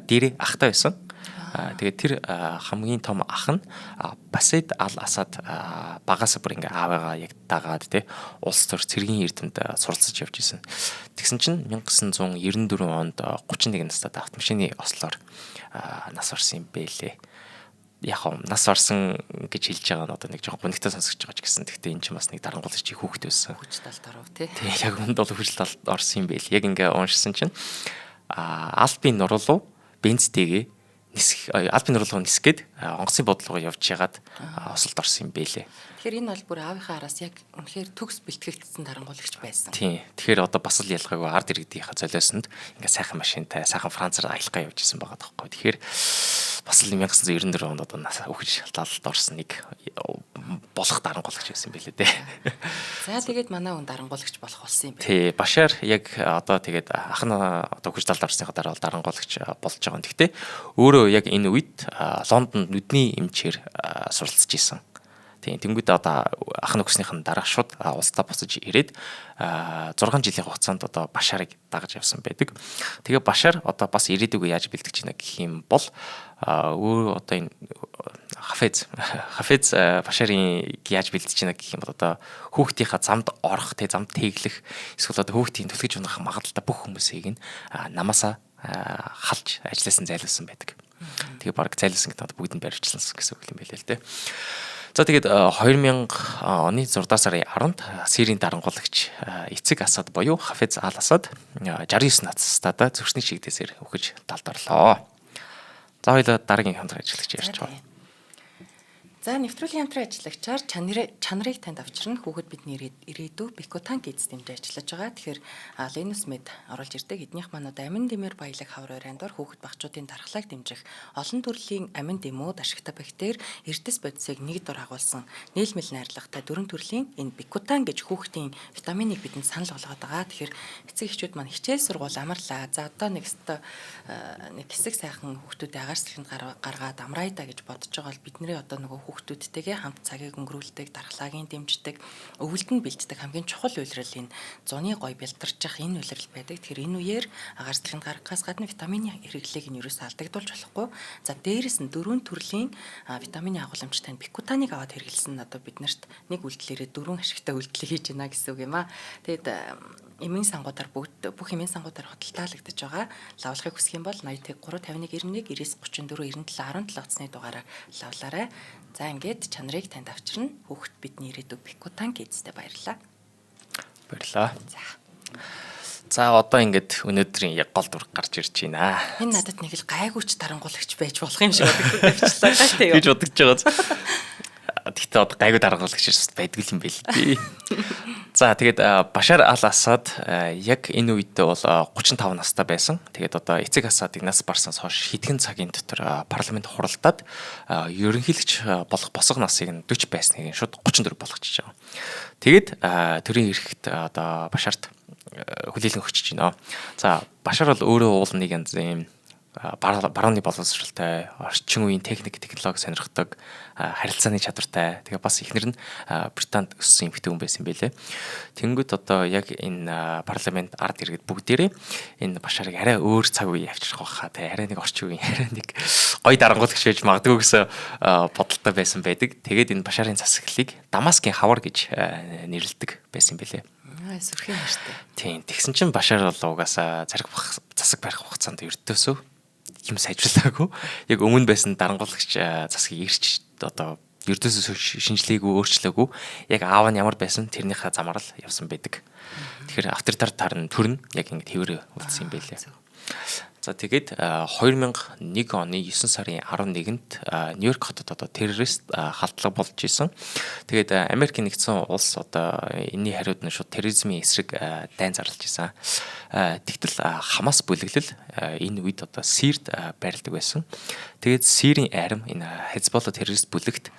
Дээрээ ахтай байсан. Тэгээд тэр хамгийн том ах нь Басид ал-Асад багасаа бүр ингээ аавыгаа яг дагаад тий улс төр цэргийн эрдэмт суралцаж явж исэн. Тэгсэн чинь 1994 онд 31 настай автомашины ослоор нас барсан юм бэлээ. Яг нас орсон гэж хэлж байгаа нь одоо нэг жоохон гунигтай сонсогдож байгаа ч гэсэн, гэхдээ энэ чинь бас нэг дарангуулагч хүүхэд байсан. Хүч талд оров тий. Тий, яг үнд бол хүч талд орсон юм байл. Яг ингээ уншсан чинь Алпын нуруу руу бензтэйгээ нисэх, Алпын нуруу руу нисгээд онгоцны буудлын руу явж ягаад осолд орсон юм бэлээ. Тэгэхээр энэ бол бүр аавынхаа араас яг үнэхээр төгс бэлтгэгдсэн дарангуулагч байсан. Тийм. Тэгэхээр одоо бас л ялгаагүй ард иргэдийнхаа золиосонд ингээ сайхан машинтай, сайхан Францаар аялгаа явж исэн байгаа байхгүй. Тэгэхээр бас л 1994 онд одоо нас өгч талд орсон нэг болох дарангуулагч байсан билээ дээ. За, тэгээд манай хүн дарангуулагч болох болсон юм байна. Тий, Башар яг одоо тэгээд ах нь одоо өгч талд орсныхаа дараа бол дарангуулагч болж байгаа юм. Гэхдээ өөрөө яг энэ үед Лондонд нүдний эмчээр суралцж исэн. Тийм, тэнгууд одоо ах нь өгснийхэн дараа шууд улсдаа буцаж ирээд 6 жилийн хугацаанд одоо Башарыг дагаж явсан байдаг. Тэгээ Башар одоо бас ирээдүгөө яаж бэлтгэж байна гэх юм бол өөрөө одоо энэ Хафез Башарын яаж бэлдэж байна гэх юм бол одоо хүүхдийнхаа замд орох, тэ, замд тэглэх, эсвэл одоо хүүхдийн түлхэж унах магадлалтай бүх хүмүүсийг нь намаасаа халж ажилласан, зайлуулсан байдаг. Тэгээ баг зайлуулсан гэдэг нь бүгдэнд баривчлсан гэсэн үг юм билээ л дээ. За, тэгээд 2000 оны 6 сарын 10-нд Сирийн дарангуулагч эцэг Асад буюу Хафез Ал Асад 69 настайдаа зүрхний шигдээсээр үхэж талд орлоо. За, хоёулаа дараагийн хамтран ажиллагч ярьж байгаа. За, нэвтрүүлгийн хамтран ажиллагчаар чанарыг танд авчирна хүүхэд бидний ирээдүй Бикутан гиз дэмжиж ажиллаж байгаа. Тэгэхээр Ленус мэд оруулж ирдэг. Эднийх маань одоо амин дэмэр баялаг хавар ойрын дор хүүхэд багчуудын дархлааг дэмжих олон төрлийн амин дэмүүд, ашигтай бактери, эрдэс бодисыг нэг дор агуулсан нийлмэл найрлагатай дөрвөн төрлийн энэ Бикутан гэж хүүхдийн витаминыг бидэнд санал болгоод байгаа. Тэгэхээр эцэг эхчүүд маань хичээл сургууль амарлаа. За, одоо нэг өстой нэг хэсэг сайхан хүүхдүүдээ агаар сэлгэнд гаргаад амраая да гэж бодож байгаа бол бидний одоо нөгөө хүүхдүүдтэйгээ хамт цагийг өнгөрүүлдэг, дархлаагийн дэмждэг, өвөлд нь бэлддэг хамгийн чухал үйлрэл энэ зуны гой бэлтарчих энэ үйлрэл байдаг. Тэгэхээр энэ үеэр агаар сэлгэнд гаргахаас гадна витамины хэрэглээг нь ерөөсөө алдагдуулж болохгүй. За, дээрэс нь дөрвөн төрлийн витамины агуулмжтай бикутаныг аваад хэрэглэсэн нь одоо биднэрт нэг үйлдэлээрээ дөрвөн ашигтай үйлдэл хийж байна гэсэн үг юм аа. Тэгэд эмийн сангуудаар бүгд бүх эмийн сангуудаар худалдаалагдаж байгаа. Лавлахыг хүсэх юм бол 80 3 51 91 99 34 97 17 утасны дугаараар лавлаарай. За, ингээд чанарыг танд авчирна. Хүүхэд бидний ирээдүй Бикутан гэжтэй баярлалаа. Баярлалаа. За. За, одоо ингээд өнөөдрийн яг гол дүр гарч ирж байна. Энэ надад нэг л гайгүйч дарангуулагч байж болох юм шиг бодогдчихлаа. Гайтай юу? Гэж бодож байгаа. Гэхдээ одоо гайгүй дарангуулагч байдгүй юм байл дээ. За, тэгээд Башар ал Асад яг энэ үед бол 35 настай байсан. Тэгээд одоо эцэг Асадыг нас барсанаас хойш хэдхэн цагийн дотор парламент хуралдаад ерөнхийлөгч болох босго насыг нь 40 байсныг шууд 34 болгочихж байгаа. Тэгээд төрийн эрхт одоо Башарт хүлээлгэн өгчөж байна. За, Башар бол өөрөө уул нэг янз юм барууны боловсралтай, орчин үеийн техник, технологи сонирхдог, харилцааны чадвартай. Тэгээ бас эхнэр нь Британд өссөн эмэгтэй хүн байсан юм байлээ. Тэнгүүд одоо яг энэ парламент, ард иргэд бүгдээрээ энэ Башарыг арай өөр цаг үе авчрах байхаа, тэ, арай нэг орчин үеийн арай нэг гоё дарангуулагч байж магадгүй гэсэн бодолтой байсан байдаг. Тэгээд энэ Башарын засаглалыг Дамаскын хавар гэж нэрлэдэг байсан юм байлээ. Сүрхий нэртэй. Тийм. Тэгсэн чинь Башар бол угаасаа зариг засаг барих хугацаанд ердөөсөө юм сайжруулаагүй. Яг өмнө байсан дарангуулагч засгийг ирч одоо ердөөсөө шинжилээгүй, өөрчлөөгүй. Яг аав нь ямар байсан тэрнийхээ замаар л явсан байдаг. Тэгэхээр авторитар тарн төрн яг ингэ хэврээ үлдсэн юм байлээ. За, тэгээд 2001 оны 9 сарын 11-нд Нью-Йорк хотод одоо террорист халдлага болж исэн. Тэгээд Америкийн нэгдсэн улс одоо энэний хариуд нь шууд терроризмын эсрэг дайн зарлж исэн. Тэгтэл Хамас бүлэглэл энэ үед одоо Сирд байрладаг байсан. Тэгээд Сирийн арим энэ Хезболла террорист бүлэгт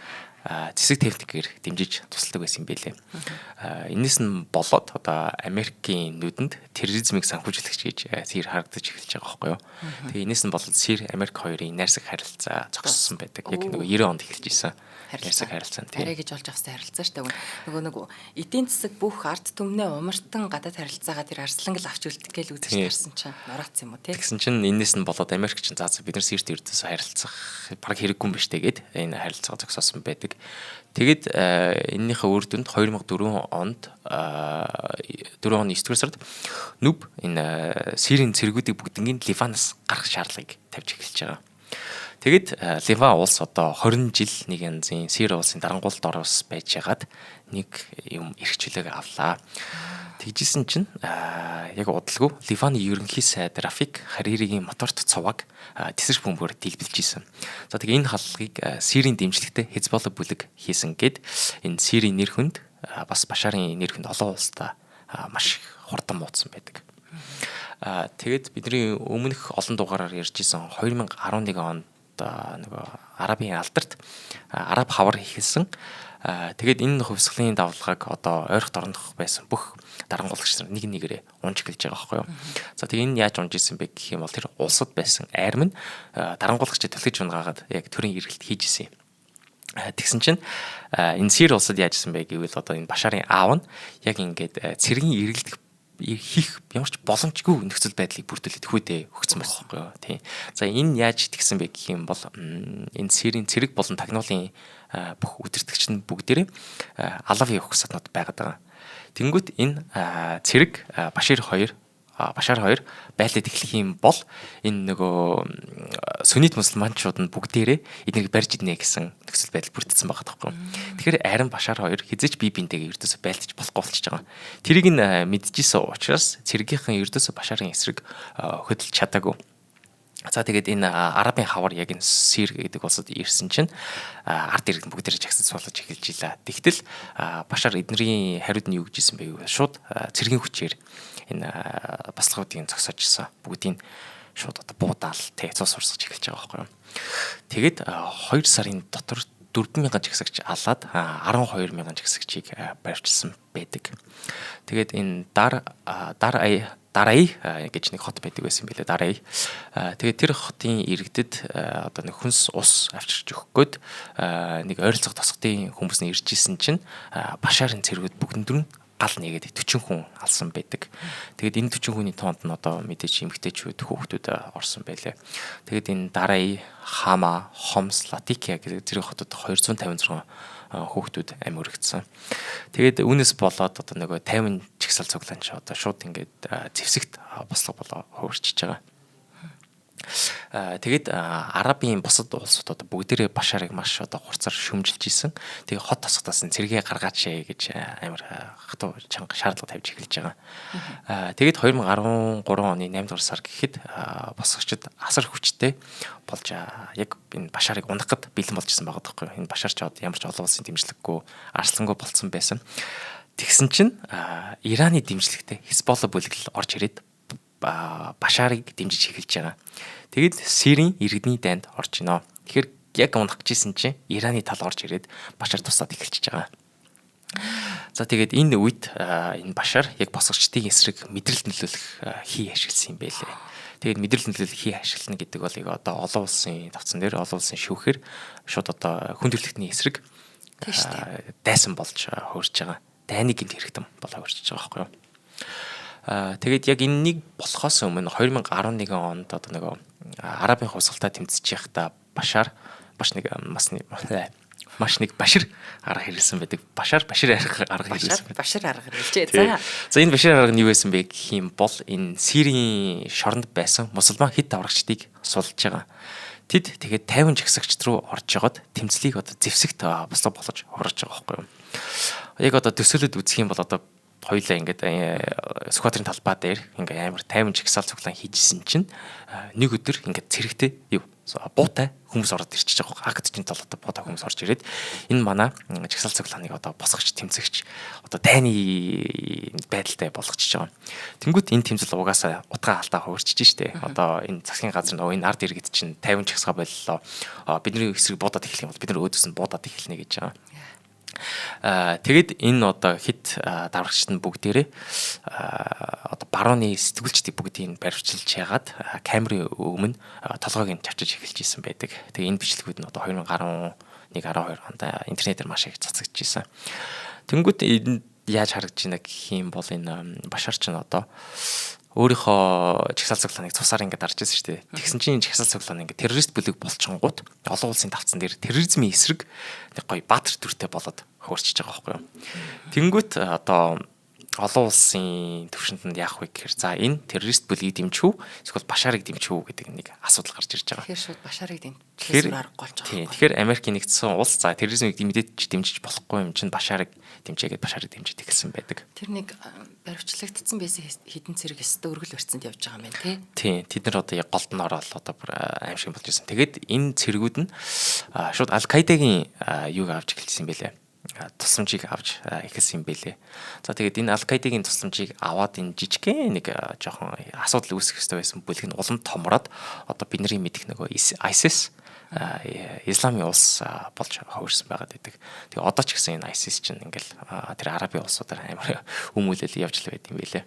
зэсэг техникээр дэмжиж тусалдаг байсан юм билээ. Энэс нь болоод одоо Америкийн нүдэнд терроризмыг санхүүжүүлэгч гэж Сир харагдаж эхэлж байгаа байхгүй юу. Тэгээ энэс нь болоод Сир Америк хоёрын найрсаг харилцаа зогссон байдаг. Яг нөгөө 90 онд эхэлж исэн найрсаг харилцаа тийм. Арай гэж олж авсан харилцаа шүү дээ. Нөгөө нэг эдийн засаг бүх ард түмнээ умартан гадаад харилцаагаа тэр арсланг л авч үлдэх гээл үзэж тарсан чинь нураацсан юм уу тий. Тэгсэн чинь энэс нь болоод Америк чинь заа бид нар Сирт ердөөсөө харилцах баг хэрэггүй юм биш тэгээд энэ харилцаа зогсоосон байдаг. Тэгээд энэнийхээ үр дүнд 2004 онд 4 оны 9 дугаар сард нүб энэ Сирийн цэргүүдийг бүгднийг Ливанаас гаргах шаардлагыг тавьж эхэлж байгаа. Тэгэд Ливан улс одоо 20 жил нэг янзын Сири улсын дарангуйлалд орос байж хагаад нэг юм эрх чөлөөг авлаа. Тэгжсэн чинь яг удалгүй Ливаны ерөнхий сайд Рафик Хариригийн моторт цуваг тэсрэх бөмбөгөөр дийлбэлж исэн. За тэгээ энэ халлагыг Сирийн дэмжлэгтэй Хезболла бүлэг хийсэн гэд энэ Сирийн нэр хүнд бас Башарын нэр хүнд олон улстай маш их хурдан муудсан байдаг. Тэгээд бидний өмнөх олон дугаараар ярьж исэн 2011 онд нөгөө Арабын алдарт Араб хавар эхэлсэн. Тэгээд энэ хувьсгалын давлгааг одоо ойрох дорнох байсан бүх дарангуулагч нар нэг нэгээрээ унж эхэлж байгаа байхгүй юу. За тэгээ энэ яаж унж исэн бэ гэх юм бол тэр улсад байсан арим нь дарангуулагчид түлхэж унгаагаад яг төрийн эргэлт хийж исэн юм. Тэгсэн чинь энэ Сири улсад яаж исэн бэ гэвэл одоо энэ Башарын аав нь яг ингээд цэргийн эргэлдэх хийх ямар ч боломжгүй нөхцөл байдлыг бүрдүүлээд хүйдэ өгсөн байх байхгүй юу. Тийм. За энэ яаж тэгсэн бэ гэх юм бол энэ Сирийн цэрэг болон тагнуулын бүх үдирдэгч нь бүгдээрээ Алавын өгөх саднууд байгаад байгаа. Тэнгүүт энэ цэрэг Башир 2 Башар 2 байлаад эхлэх юм бол энэ нөгөө сүннит мусульманчууд нь бүгдээрээ эднийг барьж иднэ гэсэн нөхцөл байдал бүрдсэн байгаа байхгүй. Тэгэхээр арин Башар 2 хизээч бие биентэйгээ ердөөсөө байлдаж болохгүй болчихж байгаа. Тэрийг нь мэдчихсэн учраас цэргийнхэн ердөөсөө Башарын эсрэг хөдөлж чадаагүй. За тэгээд энэ Арабын хавар яг энэ Сир гэдэг улсад ирсэн чинь ард иргэн бүгдээрээ жагсаж суулгаж эхэлж илаа. Тэгтэл Башар эднэрийн хариуд нь юу гэж хэлсэн бэ гэвэл шууд цэргийн хүчээр энэ баслагуудыг зогсоож исэн. Бүгдийг шууд одоо буудаал тэ цус урсгаж эхэлж байгаа байхгүй юу. Тэгээд 2 сарын дотор 4000 жагсагч алаад 12000 жагсагчийг барьчилсан байдаг. Тэгээд энэ Дар Дар Дарай гэж нэг хот байдаг байсан билээ Дарай. Тэгээд тэр хотын иргэдэд одоо нэг хүнс ус авчирч өгөх гээд нэг ойролцоох тосгодын хүмүүс нь ирж исэн чинь Башарын цэргүүд бүгд нь гал нэгээд 40 хүн алсан байдаг. Тэгээд энэ 40 хүний тоонд нь одоо мэдээж эмэгтэйчүүд, хүүхдүүд орсон байлээ. Тэгээд энэ Дарай, Хама, Хомс, Латикия гэдэг зэрэг хотод 256 хүүхдүүд амь өргөцсөн. Тэгээд үүнээс болоод одоо нөгөө 50 чигсал цуглаан чи одоо шууд ингээд зэвсэгт бослого болоо хувирчиж байгаа. Тэгээд Арабын бусад улсууд одоо бүгдээрээ Башарыг маш одоо хурцаар шүмжилж исэн. Тэгээ хот тосгодоос нь цэргээ гаргаач гэж амар хатуу чанга шаардлага тавьж эхэлж байгаа. Тэгээд 2013 оны 8 дугаар сар гэхэд босгогчид асар хүчтэй болж яг энэ Башарыг унахад бэлэн болж исэн байгаа байхгүй юу. Энэ Башар ч одоо ямар ч олон улсын дэмжлэггүй, арслангүй болцсон байсан. Тэгсэн чинь Ираны дэмжлэгтэй Хезболла бүлэглэл орж ирээд Башарыг дэмжиж эхэлж байгаа. Тэгэд Сирийн иргэдний дайнд орж гинэ. Тэгэхээр яг унах гэжсэн чинь Ираны тал орж ирээд Башар туслаад эхэлчихэж байгаа. За тэгээд энэ үед энэ Башар яг босгочдын эсрэг мэдрэлт нөлөөлөх хий ашигласан юм байлээ. Тэгээд мэдрэл нөлөөлөх хий ашиглана гэдэг бол яг одоо олон улсын тавцан дээр олон улсын шүүхээр шууд одоо хүн төрөлхтний эсрэг дайсан болж хуурж байгаа. Дайны гэмт хэрэгтэн болоо хуурч байгаа байхгүй юу? Тэгээд яг энэнийг болохоос өмнө 2011 онд одоо нөгөө Арабын хувьсгалтай тэмцэж байхдаа Башар маш нэг маш нэг башир арга хэрэглэсэн байдаг. Башар башир арга хэрэглэсэн байдаг. Башир арга хэрэглэжээ. За. За энэ башир арга нь юу байсан бэ гэх юм бол энэ Сирийн шоронд байсан мусульман хэд даврагчдыг сулж байгаа. Тэд тэгээд 50 жагсагчд руу орж жагаад тэмцлийг одоо зэвсэгт бослого болгож хурж байгаа байхгүй юу. Яг одоо төсөөлөд үзэх юм бол одоо хоёлаа ингээд Сүхбаатарын талбай дээр ингээ амар 50 жагсаал цуглаан хийжсэн чинь нэг өдөр ингээд цэрэгтэй юу буутай хүмүүс ороод ирчихэж байгаа. Агт чинь толгойтой буутай хүмүүс орж ирээд энэ манай жагсаал цуглааныг одоо босгогч тэмцэгч одоо дайны байдалтай болгочихж байгаа. Тэнгүүт энэ тэмцэл угаасаа утгаа алдаа хувирчиж штэ. Одоо энэ засгийн газар нөгөө энэ ард иргэд чинь 50 жагсгаа боллоо. Бидний эсрэг буудаад эхлэх юм бол бид нар өөдөөс нь буудаад эхэлнэ гэж байгаа. Тэгээд энэ одоо хэд даврагчид нь бүгдээрээ одоо барууны сэтгүүлчдийг бүгдийг баривчилж яагаад камерын өмнө толгойг нь чавчиж эхэлж исэн байдаг. Тэгээ энэ бичлэгүүд нь одоо 2011 12 онд интернетээр маш их цацагдж исэн. Тэнгүүт энэ яаж харагдж байна гэх юм бол энэ Башар ч нь одоо өөрийнхөө жагсаал цуглааныг цусаар ингээд дарж ирсэн шүү дээ. Тэгсэн чинь жагсаал цуглаан ингээд террорист бүлэг болчингууд олон улсын тавцан дээр терроризмын эсрэг нэг гоё баатар дүртэй болоод хөөрчиж байгаа байхгүй юу. Тэнгүүт одоо Олон улсын төвшөнд нь яах вэ гэхээр за энэ террорист бүлгийг дэмжих үү эсвэл Башарыг дэмжих үү гэдэг нэг асуудал гарч ирж байгаа. Тэгэхээр шууд Башарыг дэмжих аргагүй болж байгаа. Тэгэхээр Америкийн нэгдсэн улс за терроризмыг мэдээж дэмжиж болохгүй юм чинь Башарыг дэмжээгээд Башарыг дэмжиж эхэлсэн байдаг. Тэр нэг баривчлагдсан байсан хідэн цэрэг өстө өргөл барьцанд явж байгаа юм байна тий. Тийм. Тэд нар одоо яг голд нь ороод одоо бүр аимшиг болж ирсэн. Тэгээд энэ цэргүүд нь шууд Аль-Каидагийн юуг авч эхэлсэн юм бэлээ, тусламжийг авч эхэлсэн юм бэлээ. За тэгээд энэ Аль-Каидагийн тусламжийг аваад энэ жижигхэн нэг жоохон асуудал үүсгэх ёстой байсан бүлэг нь улам томроод одоо бидний мэдих нөгөө ISIS, Исламын улс болж хувирсан байгаад байдаг. Тэгээ одоо ч гэсэн энэ ISIS чинь ингээл тэр Арабын улсуудаар амар өмүүлэл явж л байд юм бэлээ.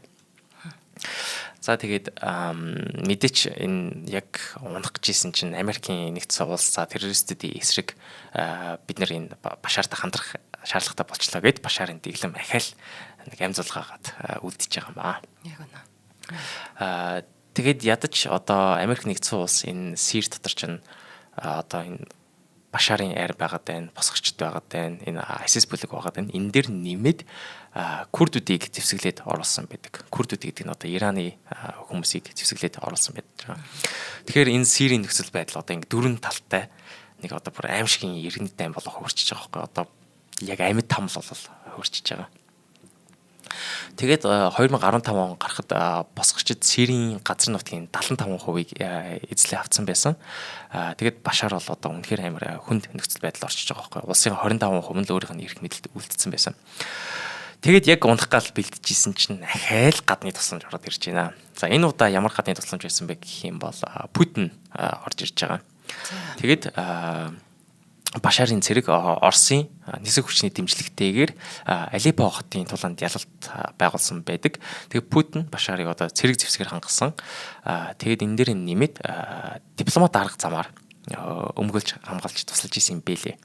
За тэгээд мэдээч энэ яг унах гэж исэн чинь Америкийн нэгдсэн улс за террористүүдийн эсрэг бид нар энэ Башартай хамтрах шаардлагатай болчлоо гэд Башарын дэглэм ахаал нэг амь зулгаагаад үлдчихэж байгаа юм аа. Яг үнэ. Тэгээд ядаж одоо Америк нэгдсэн улс энэ Сир дотор чинь одоо энэ Башарын айр байгаад байна, босгочд байгаад байна, энэ ISIS бүлэг байгаад байна. Энэ дээр нэмээд курдүүдийг зэвсэглээд оруулсан байдаг. Курдүүд гэдэг нь одоо Ираны хүмүүсийг зэвсэглээд оруулсан байдаг. Тэгэхээр энэ Сирийн нөхцөл байдал одоо ингэ дөрвөн талтай нэг одоо бүр аимшигын иргэний дайн болох хөрчиж байгаа байхгүй. Одоо яг амьд тамл болол хөрчиж байгаа. Тэгээд 2015 он гарахад босгочид Сирийн газар нутгийн 75%-ийг эзлээ авцсан байсан. Тэгээд Башар бол одоо үнэхээр амар хүнд нөхцөл байдал орчиж байгаа байхгүй. Улсын 25% нь л өөрийнх нь эрх мэдэлд үлдсэн байсан. Тэгээд яг унах гал бэлтжижсэн чинь ахаал гадны тусламж ороод ирж байна. За энэ удаа ямар гадны тусламж байсан бэ гэх юм бол Путин орж ирж байгаа. Тэгээд Башарын цэрэг Оросын нисэх хүчний дэмжлэгтэйгээр Алеппо хотын тулаанд ялалт байгуулсан байдаг. Тэгээд Путин Башарыг одоо цэрэг зэвсгээр хангасан. Тэгээд энэ дээр нэмээд дипломат арга замаар өмгөөлж хамгаалж тусалж исэн юм бэлээ.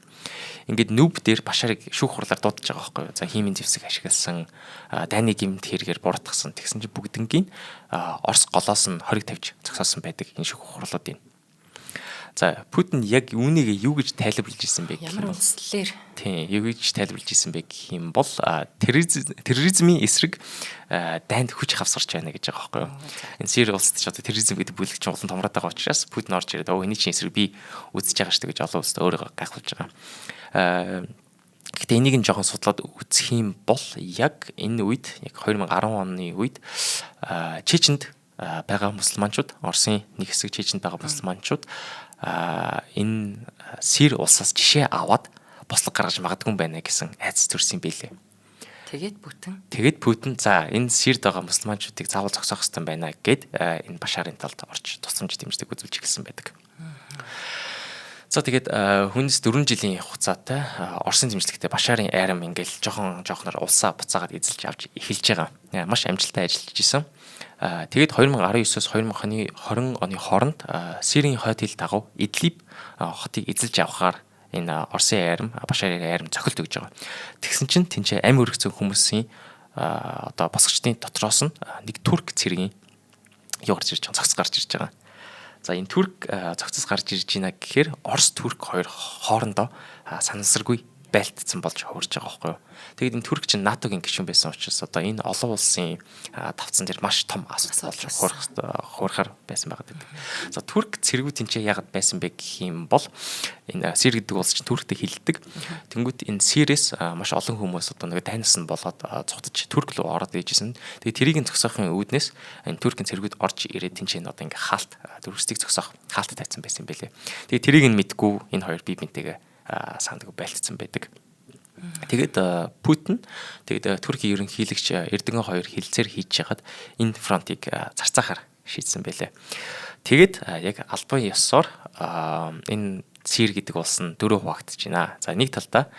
Ингээд нүб дээр Башарыг шүүх хурлаар дуудаж байгаа байхгүй юу. За хиймийн зэвсэг ашигласан, дайны гэмт хэрэгээр буруутгасан. Тэгсэн чинь бүгднгийн Орос голоос нь хориг тавьж зогсоосон байдаг энэ шүүх хурлуудыг. За Путин яг үүнийг юу гэж тайлбарлаж исэн бэ гэх юм бол үндэслэлээр тийм юу гэж тайлбарлаж исэн бэ гэх юм бол терроризмын эсрэг дайнд хүч хавсарч байна гэж байгаа байхгүй юу. Энэ Сири улсад ч одоо терроризм гэдэг бүлэг чинь улам томроод байгаа учраас Путин орж ирээд өө энэ чинь эсрэг би үзэж байгаа шүү дээ гэж олон улсад өөрийгөө гайхуулж байгаа. Гэхдээ энийг нь жоохон судлаад үзэх юм бол яг энэ үед яг 2010 оны үед Чеченд байгаа мусульманчууд, Оросын нэг хэсэг Чеченд байгаа мусульманчууд энэ Сир улсаас жишээ аваад бослого гаргаж магадгүй юм байна гэсэн айдас төрсөн юм билээ. Тэгээд Путин за энэ Сирд байгаа мусульманчуудыг заавал зогсоох хэрэгтэй байна гэд энэ Башарын талд орж тусламж дэмжлэг үзүүлж эхэлсэн байдаг. За тэгээд хүнс 4 жилийн хугацаатай Оросын дэмжлэгтэй Башарын айрам ингээл жоохон жоохноор улсаа буцаагаад эзэлж авч эхэлж байгаа. Маш амжилттай ажиллаж исэн. Тэгээд 2019-оос 2020 оны хооронд Сирийн хойд хил дагуу Идлиб хотыг эзэлж авахаар энэ Оросын айрам, Башарын айрам цохилт өгж байгаа. Тэгсэн чинь тэнцээ амь өргөцсөн хүмүүсийн одоо босгочдын дотроос нь нэг турк цэргийн юу гарч ирж байгаа, цогц гарч ирж байгаа. За энэ турк цогцос гарч ирж байна гэхээр Орос турк хоёр хоорондоо санамсаргүй байлтцсан болж хувирч байгаа байхгүй юу. Тэгээд энэ Турк чинь НАТОгийн гишүүн байсан учраас одоо энэ олон улсын тавцан дээр маш том асуудал болж хуурахаар байсан байгаа гэдэг. За Турк цэргүүд тэнцээ яагаад байсан бэ гэх юм бол энэ Сир гэдэг улс чинь Турктэй хилдэг. Тэнгүүт энэ Сирэс маш олон хүмүүс одоо нэг дайнаас нь болоод цугтаж Турк руу ороод ижсэн. Тэгээд тэрийг нь зогсоохын үүднээс энэ Туркийн цэргүүд орж ирээд тэнцээ одоо ингээ хаалт төрөстийг зогсоох хаалт тавьсан байсан юм бэлээ. Тэгээд тэрийг нь мэдгүй энэ хоёр бие биентэйгээ сандаг байлтсан байдаг. Тэгээд Путин тэгээд Туркийн ерөнхийлөгч Эрдоган хоёр хилцээр хийж яхад энэ фронтыг зарцаахаар шийдсэн байлээ. Тэгээд яг албан ёсоор энэ Сир гэдэг улс нь дөрөв хуваагдаж байна. За нэг талдаа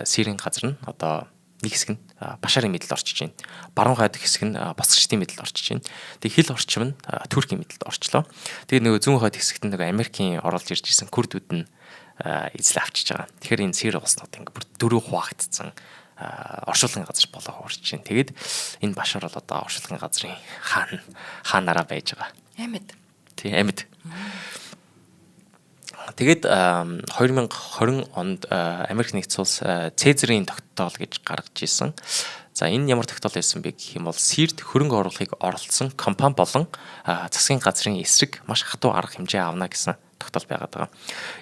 Сирийн газар нь одоо нэг хэсэг нь Башарын мэдэлд орчиж байна. Баруун хойд хэсэг нь босгочдын мэдэлд орчиж байна. Тэгээ хил орчим нь Туркийн мэдэлд орчлоо. Тэгээ нөгөө зүүн хойд хэсэгт нөгөө Америкийн оруулж ирж исэн курдүүд нь эзэл авчиж байгаа. Тэгэхээр энэ Сир улснууд ингээ бүр дөрөв хуваагдсан оршуулгын газар болоо хуурч байна. Тэгээд энэ Башар бол одоо оршуулгын газрын хаанаараа байж байгаа. Амьд. Тий, амьд. Тэгээд 2020 онд Америк нэгдсэн улс Цезарийн тогтоол гэж гаргаж исэн. За, энэ ямар тогтоол байсан бэ гэх юм бол Сирд хөрөнгө оруулахыг оролдсон компани болон засгийн газрын эсрэг маш хатуу арга хэмжээ авна гэсэн тогтоол байгаад байгаа.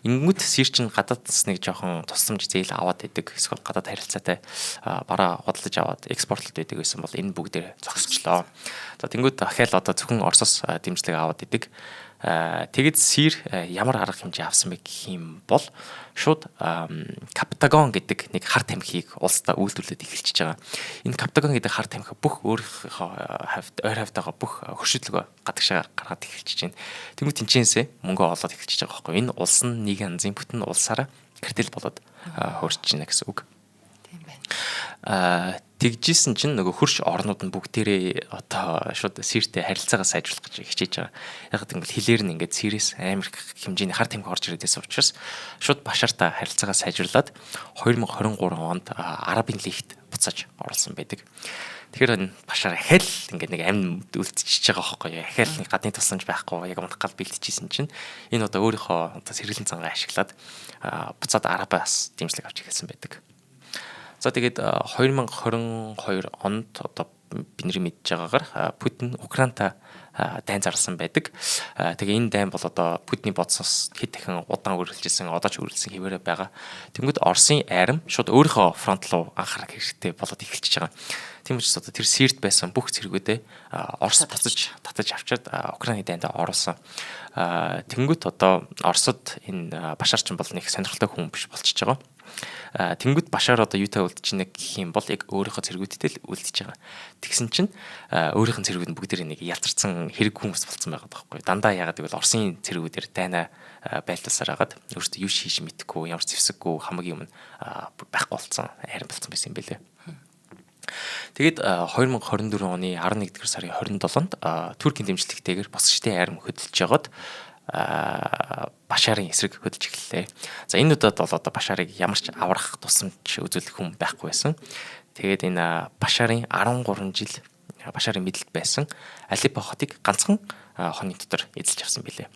Ингэнгүүт Сир чинь гадаадас нэг жоохон тусламж зээл аваад идэг, эсвэл гадаад харилцаатай бараа худалдаж аваад экспортлоод идэг байсан бол энэ бүгдээр зогсчлоо. За, тэнгүүт дахиад одоо зөвхөн Оросоос дэмжлэг аваад идэг. Тэгэд Сир ямар арга хэмжээ авсан бэ гэх юм бол шууд Каптагон гэдэг нэг хар тамхиг улсдаа үйлдвэрлээд эхэлчихэж байгаа. Энэ Каптагон гэдэг хар тамхи бүх өөрийнхөө хавьд ойр хавьтайгаа бүх хөршидлөгөө гадагшаа гаргаад эхэлчихэж байна. Тэнгүү тэнцэнсээ мөнгө олоод эхэлчихэж байгаа байхгүй. Энэ улс нь нэг янзын бүтэн улсаараа картел болоод хөөрч байна гэсэн үг. Тийм байна. Тэгжсэн чинь нөгөө хөрш орнууд нь бүгдээрээ одоо шууд Сиртэй харилцаагаа сайжруулах гэж хичээж байгаа. Яг гэвэл хилээр нь ингээд Сирэс амар хэмжээний хар тамхи орж ирээд байсан учраас шууд Башартай харилцаагаа сайжруулад 2023 онд Арабын лигт буцааж оролцсон байдаг. Тэгэхээр энэ Башар ахаал ингээд нэг амь үлдчихэж байгаа байхгүй юу? Ахаал нэг гадны тусламж байхгүй, яг унах гал бэлтжижсэн чинь энэ одоо өөрийнхөө одоо сэргэлэн зангаа ашиглаад буцаад Арабаас дэмжлэг авч эхэлсэн байдаг. За, тэгээд 2022 онд одоо бидний мэдж байгаагаар Путин Украинтай дайн зарласан байдаг. Тэгээ энэ дайн бол одоо Путиний бодсоос хэд дахин удаан үргэлжилсэн, одоо ч үргэлжлсэн хэвээрээ байгаа. Тэнгүүд Оросын арим шууд өөрийнхөө фронт руу анхаарах хэрэгтэй болоод эхэлчихэж байгаа. Тийм учраас одоо тэр Сирд байсан бүх цэргүүдээ Орос буцаж татаж авчиад Украины дайнд оруулсан. Тэнгүүт одоо Оросод энэ Башар ч бол нэг сонирхолтой хүн биш болчихж байгаа. Тэнгүүд Башар одоо юутай үлдчихнэ гэх юм бол яг өөрийнхөө цэргүүдтэй л үлдчихэж байгаа. Тэгсэн чинь өөрийнх нь цэргүүд нь бүгдээрээ нэг ялзарсан хэрэг хүмүүс болцсон байгаа байхгүй. Дандаа яагаад гэвэл Оросын цэргүүдээр дайнаа байлдасаар хагаад өөртөө юу хийж мэдэхгүй, ямар зэвсэггүй, хамаг юм байхгүй болцсон, харин болцсон байсан юм бэлээ. Тэгээд 2024 оны 11-р сарын 27-нд Туркийн дэмжлэгтэйгээр босгочдын арим хөдөлж жагаад Башарын эсрэг хөдөлж эхэллээ. За, энэ удаад бол одоо Башарыг ямар ч аврах тусламж үзүүлэх хүн байхгүй байсан. Тэгээд энэ Башарын 13 жил Башарын мэдлэлд байсан Алеппо хотыг ганцхан хоногийн дотор эзэлж авсан билээ.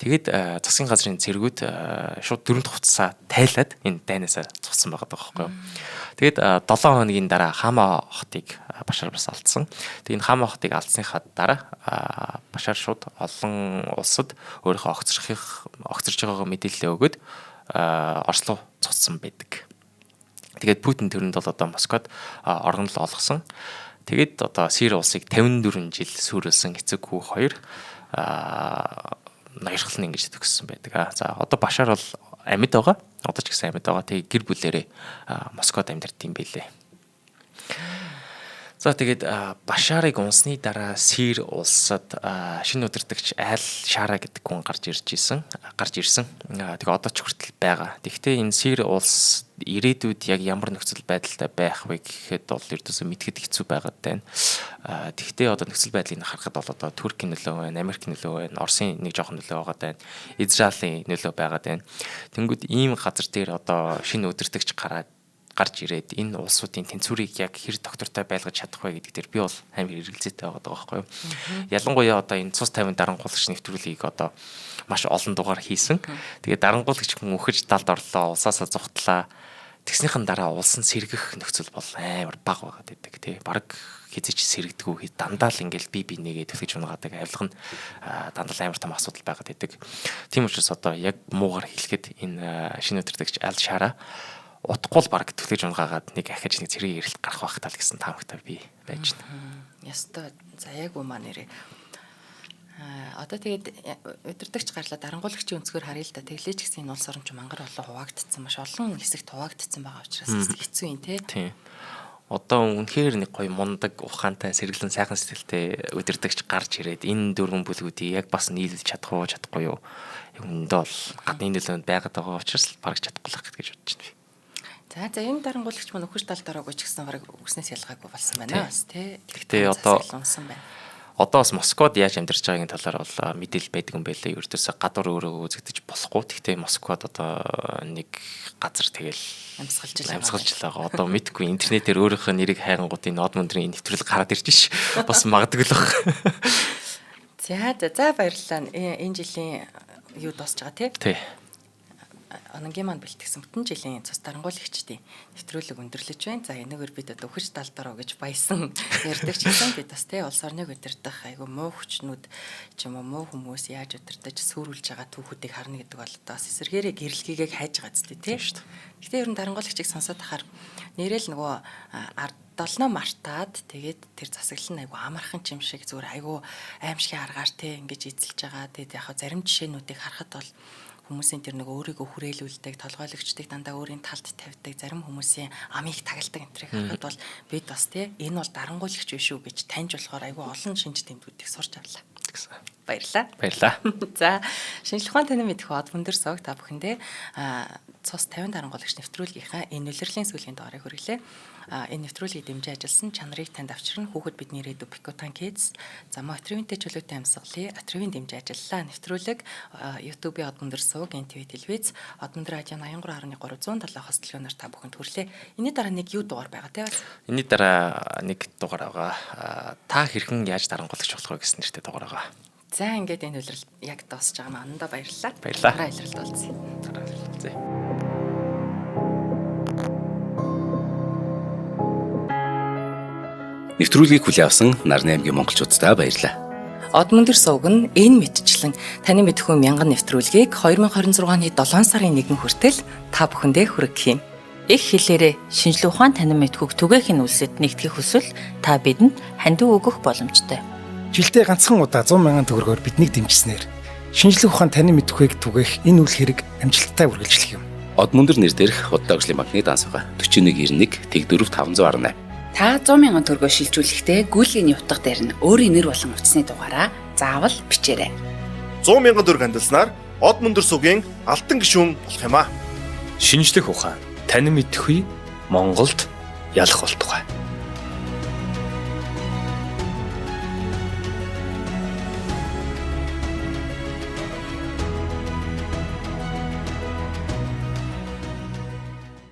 Тэгээд засгийн газрын цэргүүд шууд дөрөв дахь хуцсаа тайлаад энэ дайнаасаа цуцсан байгаа байхгүй юу. Тэгээд 7 хоногийн дараа Хама хотыг Башар бас алдсан. Тэгээд энэ Хама хотыг алдсныхаа дараа Башар шууд олон улсад өөрийнхөө огцорч байгаагаа мэдээлэл өгөөд Орос руу цуцсан байдаг. Тэгээд Путин тэрэнд бол одоо Москвад оргонол олгосон. Тэгээд одоо Сири улсыг 54 жил сүрэлсэн эцэг хүү хоёр ноёрхол нь ингэж төгссөн байдаг. За, одоо Башар бол амьд байгаа. Одоо ч гэсэн амьд байгаа. Тэгээ гэр бүлэрээ Москвад амьдард юм билээ. За, тэгээд Башарыг унсны дараа Сир улсад шинэ удирдагч Аль Шара гэдэг хүн гарч ирж исэн. Гарч ирсэн. Тэгээ одоо ч хүртэл байгаа. Тэгэхдээ энэ Сир улс ирээдүйд яг ямар нөхцөл байдалтай байх вэ гэхэд бол ердөөсөө мэдхэд хэцүү байгаад байна. Тэгэхдээ одоо нөхцөл байдлыг харахад бол одоо Туркийн нөлөө байна, Америкийн нөлөө байна, Оросын нэг жоохон нөлөө байгаад байна, Израилийн нөлөө байгаад байна. Тэнгүүд ийм газар дээр одоо шинэ удирдагч гараад гарч ирээд энэ улсуудын тэнцвэрийг яг хэр доктортой байлгаж чадах вэ гэдэг дээр би бол амар эргэлзээтэй байгаа байхгүй юу. Ялангуяа одоо энэ цус 50 дарангуулагч нэвтрүүлгийг одоо маш олон дугаар хийсэн. Тэгээ дарангуулагч хүн өөхөж далд орлоо, улсаасаа зугтлаа. Тэгснийхэн дараа улс нь сэргэх нөхцөл бол амар бага байгаад байдаг тий. Бараг хизээч сэргдэггүй, дандаа л ингээл би бинийгээ түлхэж унаадаг авилга нь дандаа амар том асуудал байгаад байдаг. Тийм учраас одоо яг муугар хэлэхэд энэ шинэ удирдагч Аль Шара утгагүй л баг түлхэж унгаагаад нэг ахиж нэг цэргийн эрэлт гарах байх тал гэсэн таамагтай би байж байна. Ястой заяагүй маа нэрээ. Одоо тэгээд удирдагч гарлаа, дарангуулагчийн өнцгөр харъя л да. Тэглээч гэсэн энэ улс орон ч мангар олон хуваагдцсан, маш олон хэсэгт хуваагдцсан байгаа учраас хэцүү юм те. Тийм. Одоо үнэхээр нэг гоё мундаг, ухаантай, сэргэлэн сайхан сэтгэлтэй удирдагч гарч ирээд энэ дөрвөн бүлгүүдийг яг бас нийлүүлж чадах уу, чадахгүй юу? Яг үүндээ бол гадны нөлөөнд байгаад байгаа учраас бараг чадахгүй л гэж бодож байна. За, энэ дарангуулагч маань өхөж талд ороогүй ч гэсэн бараг үгснээс ялгаагүй болсон байна бас тий. Гэхдээ одоо бас Москвад яаж амьдарч байгаагийн талаар бол мэдээлэл байдаг юм байлээ. Ердөөсөө гадуур өөрөө үзэгдэж болохгүй. Гэхдээ Москвад одоо нэг газар тэгэл амьсгалж л байгаа. Одоо мэдгүй, интернетээр өөрийнхөө нэрийг хайрангуудын нод мөндрийн нэвтрүүлэг гараад ирж ш. Бас магадгүй л баг. За, баярлалаа. Энэ жилийн юу дуусч байгаа тий? Тий. Ононгийн маань бэлтгэсэн бүтэн жилийн цус дарангуулагчдын нэвтрүүлэг өндөрлөж байна. За энэгээр бид одоо өхөж далдороо гэж баясан ярьдаг ч гэсэн бид бас тий улс орныг удирдах айгүй муу хүчнүүд ч юм уу муу хүмүүс яаж удирдах сүрүүлж байгаа түүхүүдийг харна гэдэг бол одоо бас эсэргээрээ гэрэлгээгээ хайж байгаа зү тий. Гэтэ ер нь дарангуулагчийг сонсоод ахаар нэрэл нөгөө ард долноо мартаад тэгээд тэр засаглал нь айгүй амархан юм шиг зүгээр айгүй аимшигын аргаар те ингэж эзэлж байгаа. Тэгээд яг зарим жишээнүүдийг харахад бол хүмүүсийн тэр нэг өөрийгөө хүрээлүүлдэг, толгойлогчдыг дандаа өөрийн талд тавьдаг, зарим хүмүүсийн амийг тагалдаг энэ тэрийг харахад бол бид бас те энэ бол дарангуйлагч биш үү гэж таньж болохоор айгүй олон шинж тэмдгүүдийг сурч авлаа. Тэгсэн. Баярлалаа. Баярлалаа. За, шинжлэх ухаан танин мэдэх од өндөр сог та бүхэндээ цус 50 дарангуулагч нэвтрүүлгийнхаа энэ улирлын сүүлийн дугаарыг хүргэлээ. Энэ нэвтрүүлгийг дэмжиж ажилласан чанарыг танд авчирна хүүхэд бидний ирээдүй Пикотан Kids. За мөн Атривинтэй чөлөөтэй амьсгалын Атривын дэмжиж ажиллалаа. Нэвтрүүлэг YouTube-ийн од өндөр сууг, NTV телевиз, од өндөр радио 83.3 107 хос телевизээр та бүхэнд хүрлээ. Энэний дараа нэг юу дугаар байгаа те бас? Энэний дараа нэг дугаар байгаа. Та хэрхэн яаж дарангуулагч болох вэ гэсэн нэртэй дугаар байгаа. За ингээд энэ улирал яг дуусж байгаа маа. Андаа баярлалаа. Баярлалаа. Дараа улиралд уулзъя. Дараа улиралд уулзъя. Нэвтрүүлгийг хүлээн авсан Нарны аймгийн монголчууддаа баярлалаа. Од мөндөр сувг нь энэ мэтчлэн таны мэдхүү мянган нэвтрүүлгийг 2026 оны 7 сарын 1 хүртэл та бүхэндээ хүргэх юм. Их хэлээрээ шинжлэх ухаан танин мэдхүйг түгээх нь үлсэд нэгтгэх хүсвэл та бидэнд хандив өгөх боломжтой. Жилдээ ганцхан удаа 100 мянган төгрөгөөр биднийг дэмжсэнээр шинжлэх ухаан танин мэдхүйг түгээх энэ үйл хэрэг амжилттай үргэлжлэх юм. Од мөндөр нэр дээрх Худалдаа хөгжлийн банкны данс байгаа. 4191 тэг 4 518. Та 100 мянган төгрөгөөр шилжүүлэхдээ гүйлгээний утга дээр нь өөрийн нэр болон утасны дугаараа заавал бичээрэй. 100 мянган төгрөг хандилснаар од мөндөр сугийн алтан гишүүн болох юм аа. Шинжлэх ухаан танин мэдхгүй Монголд ялах болтугай.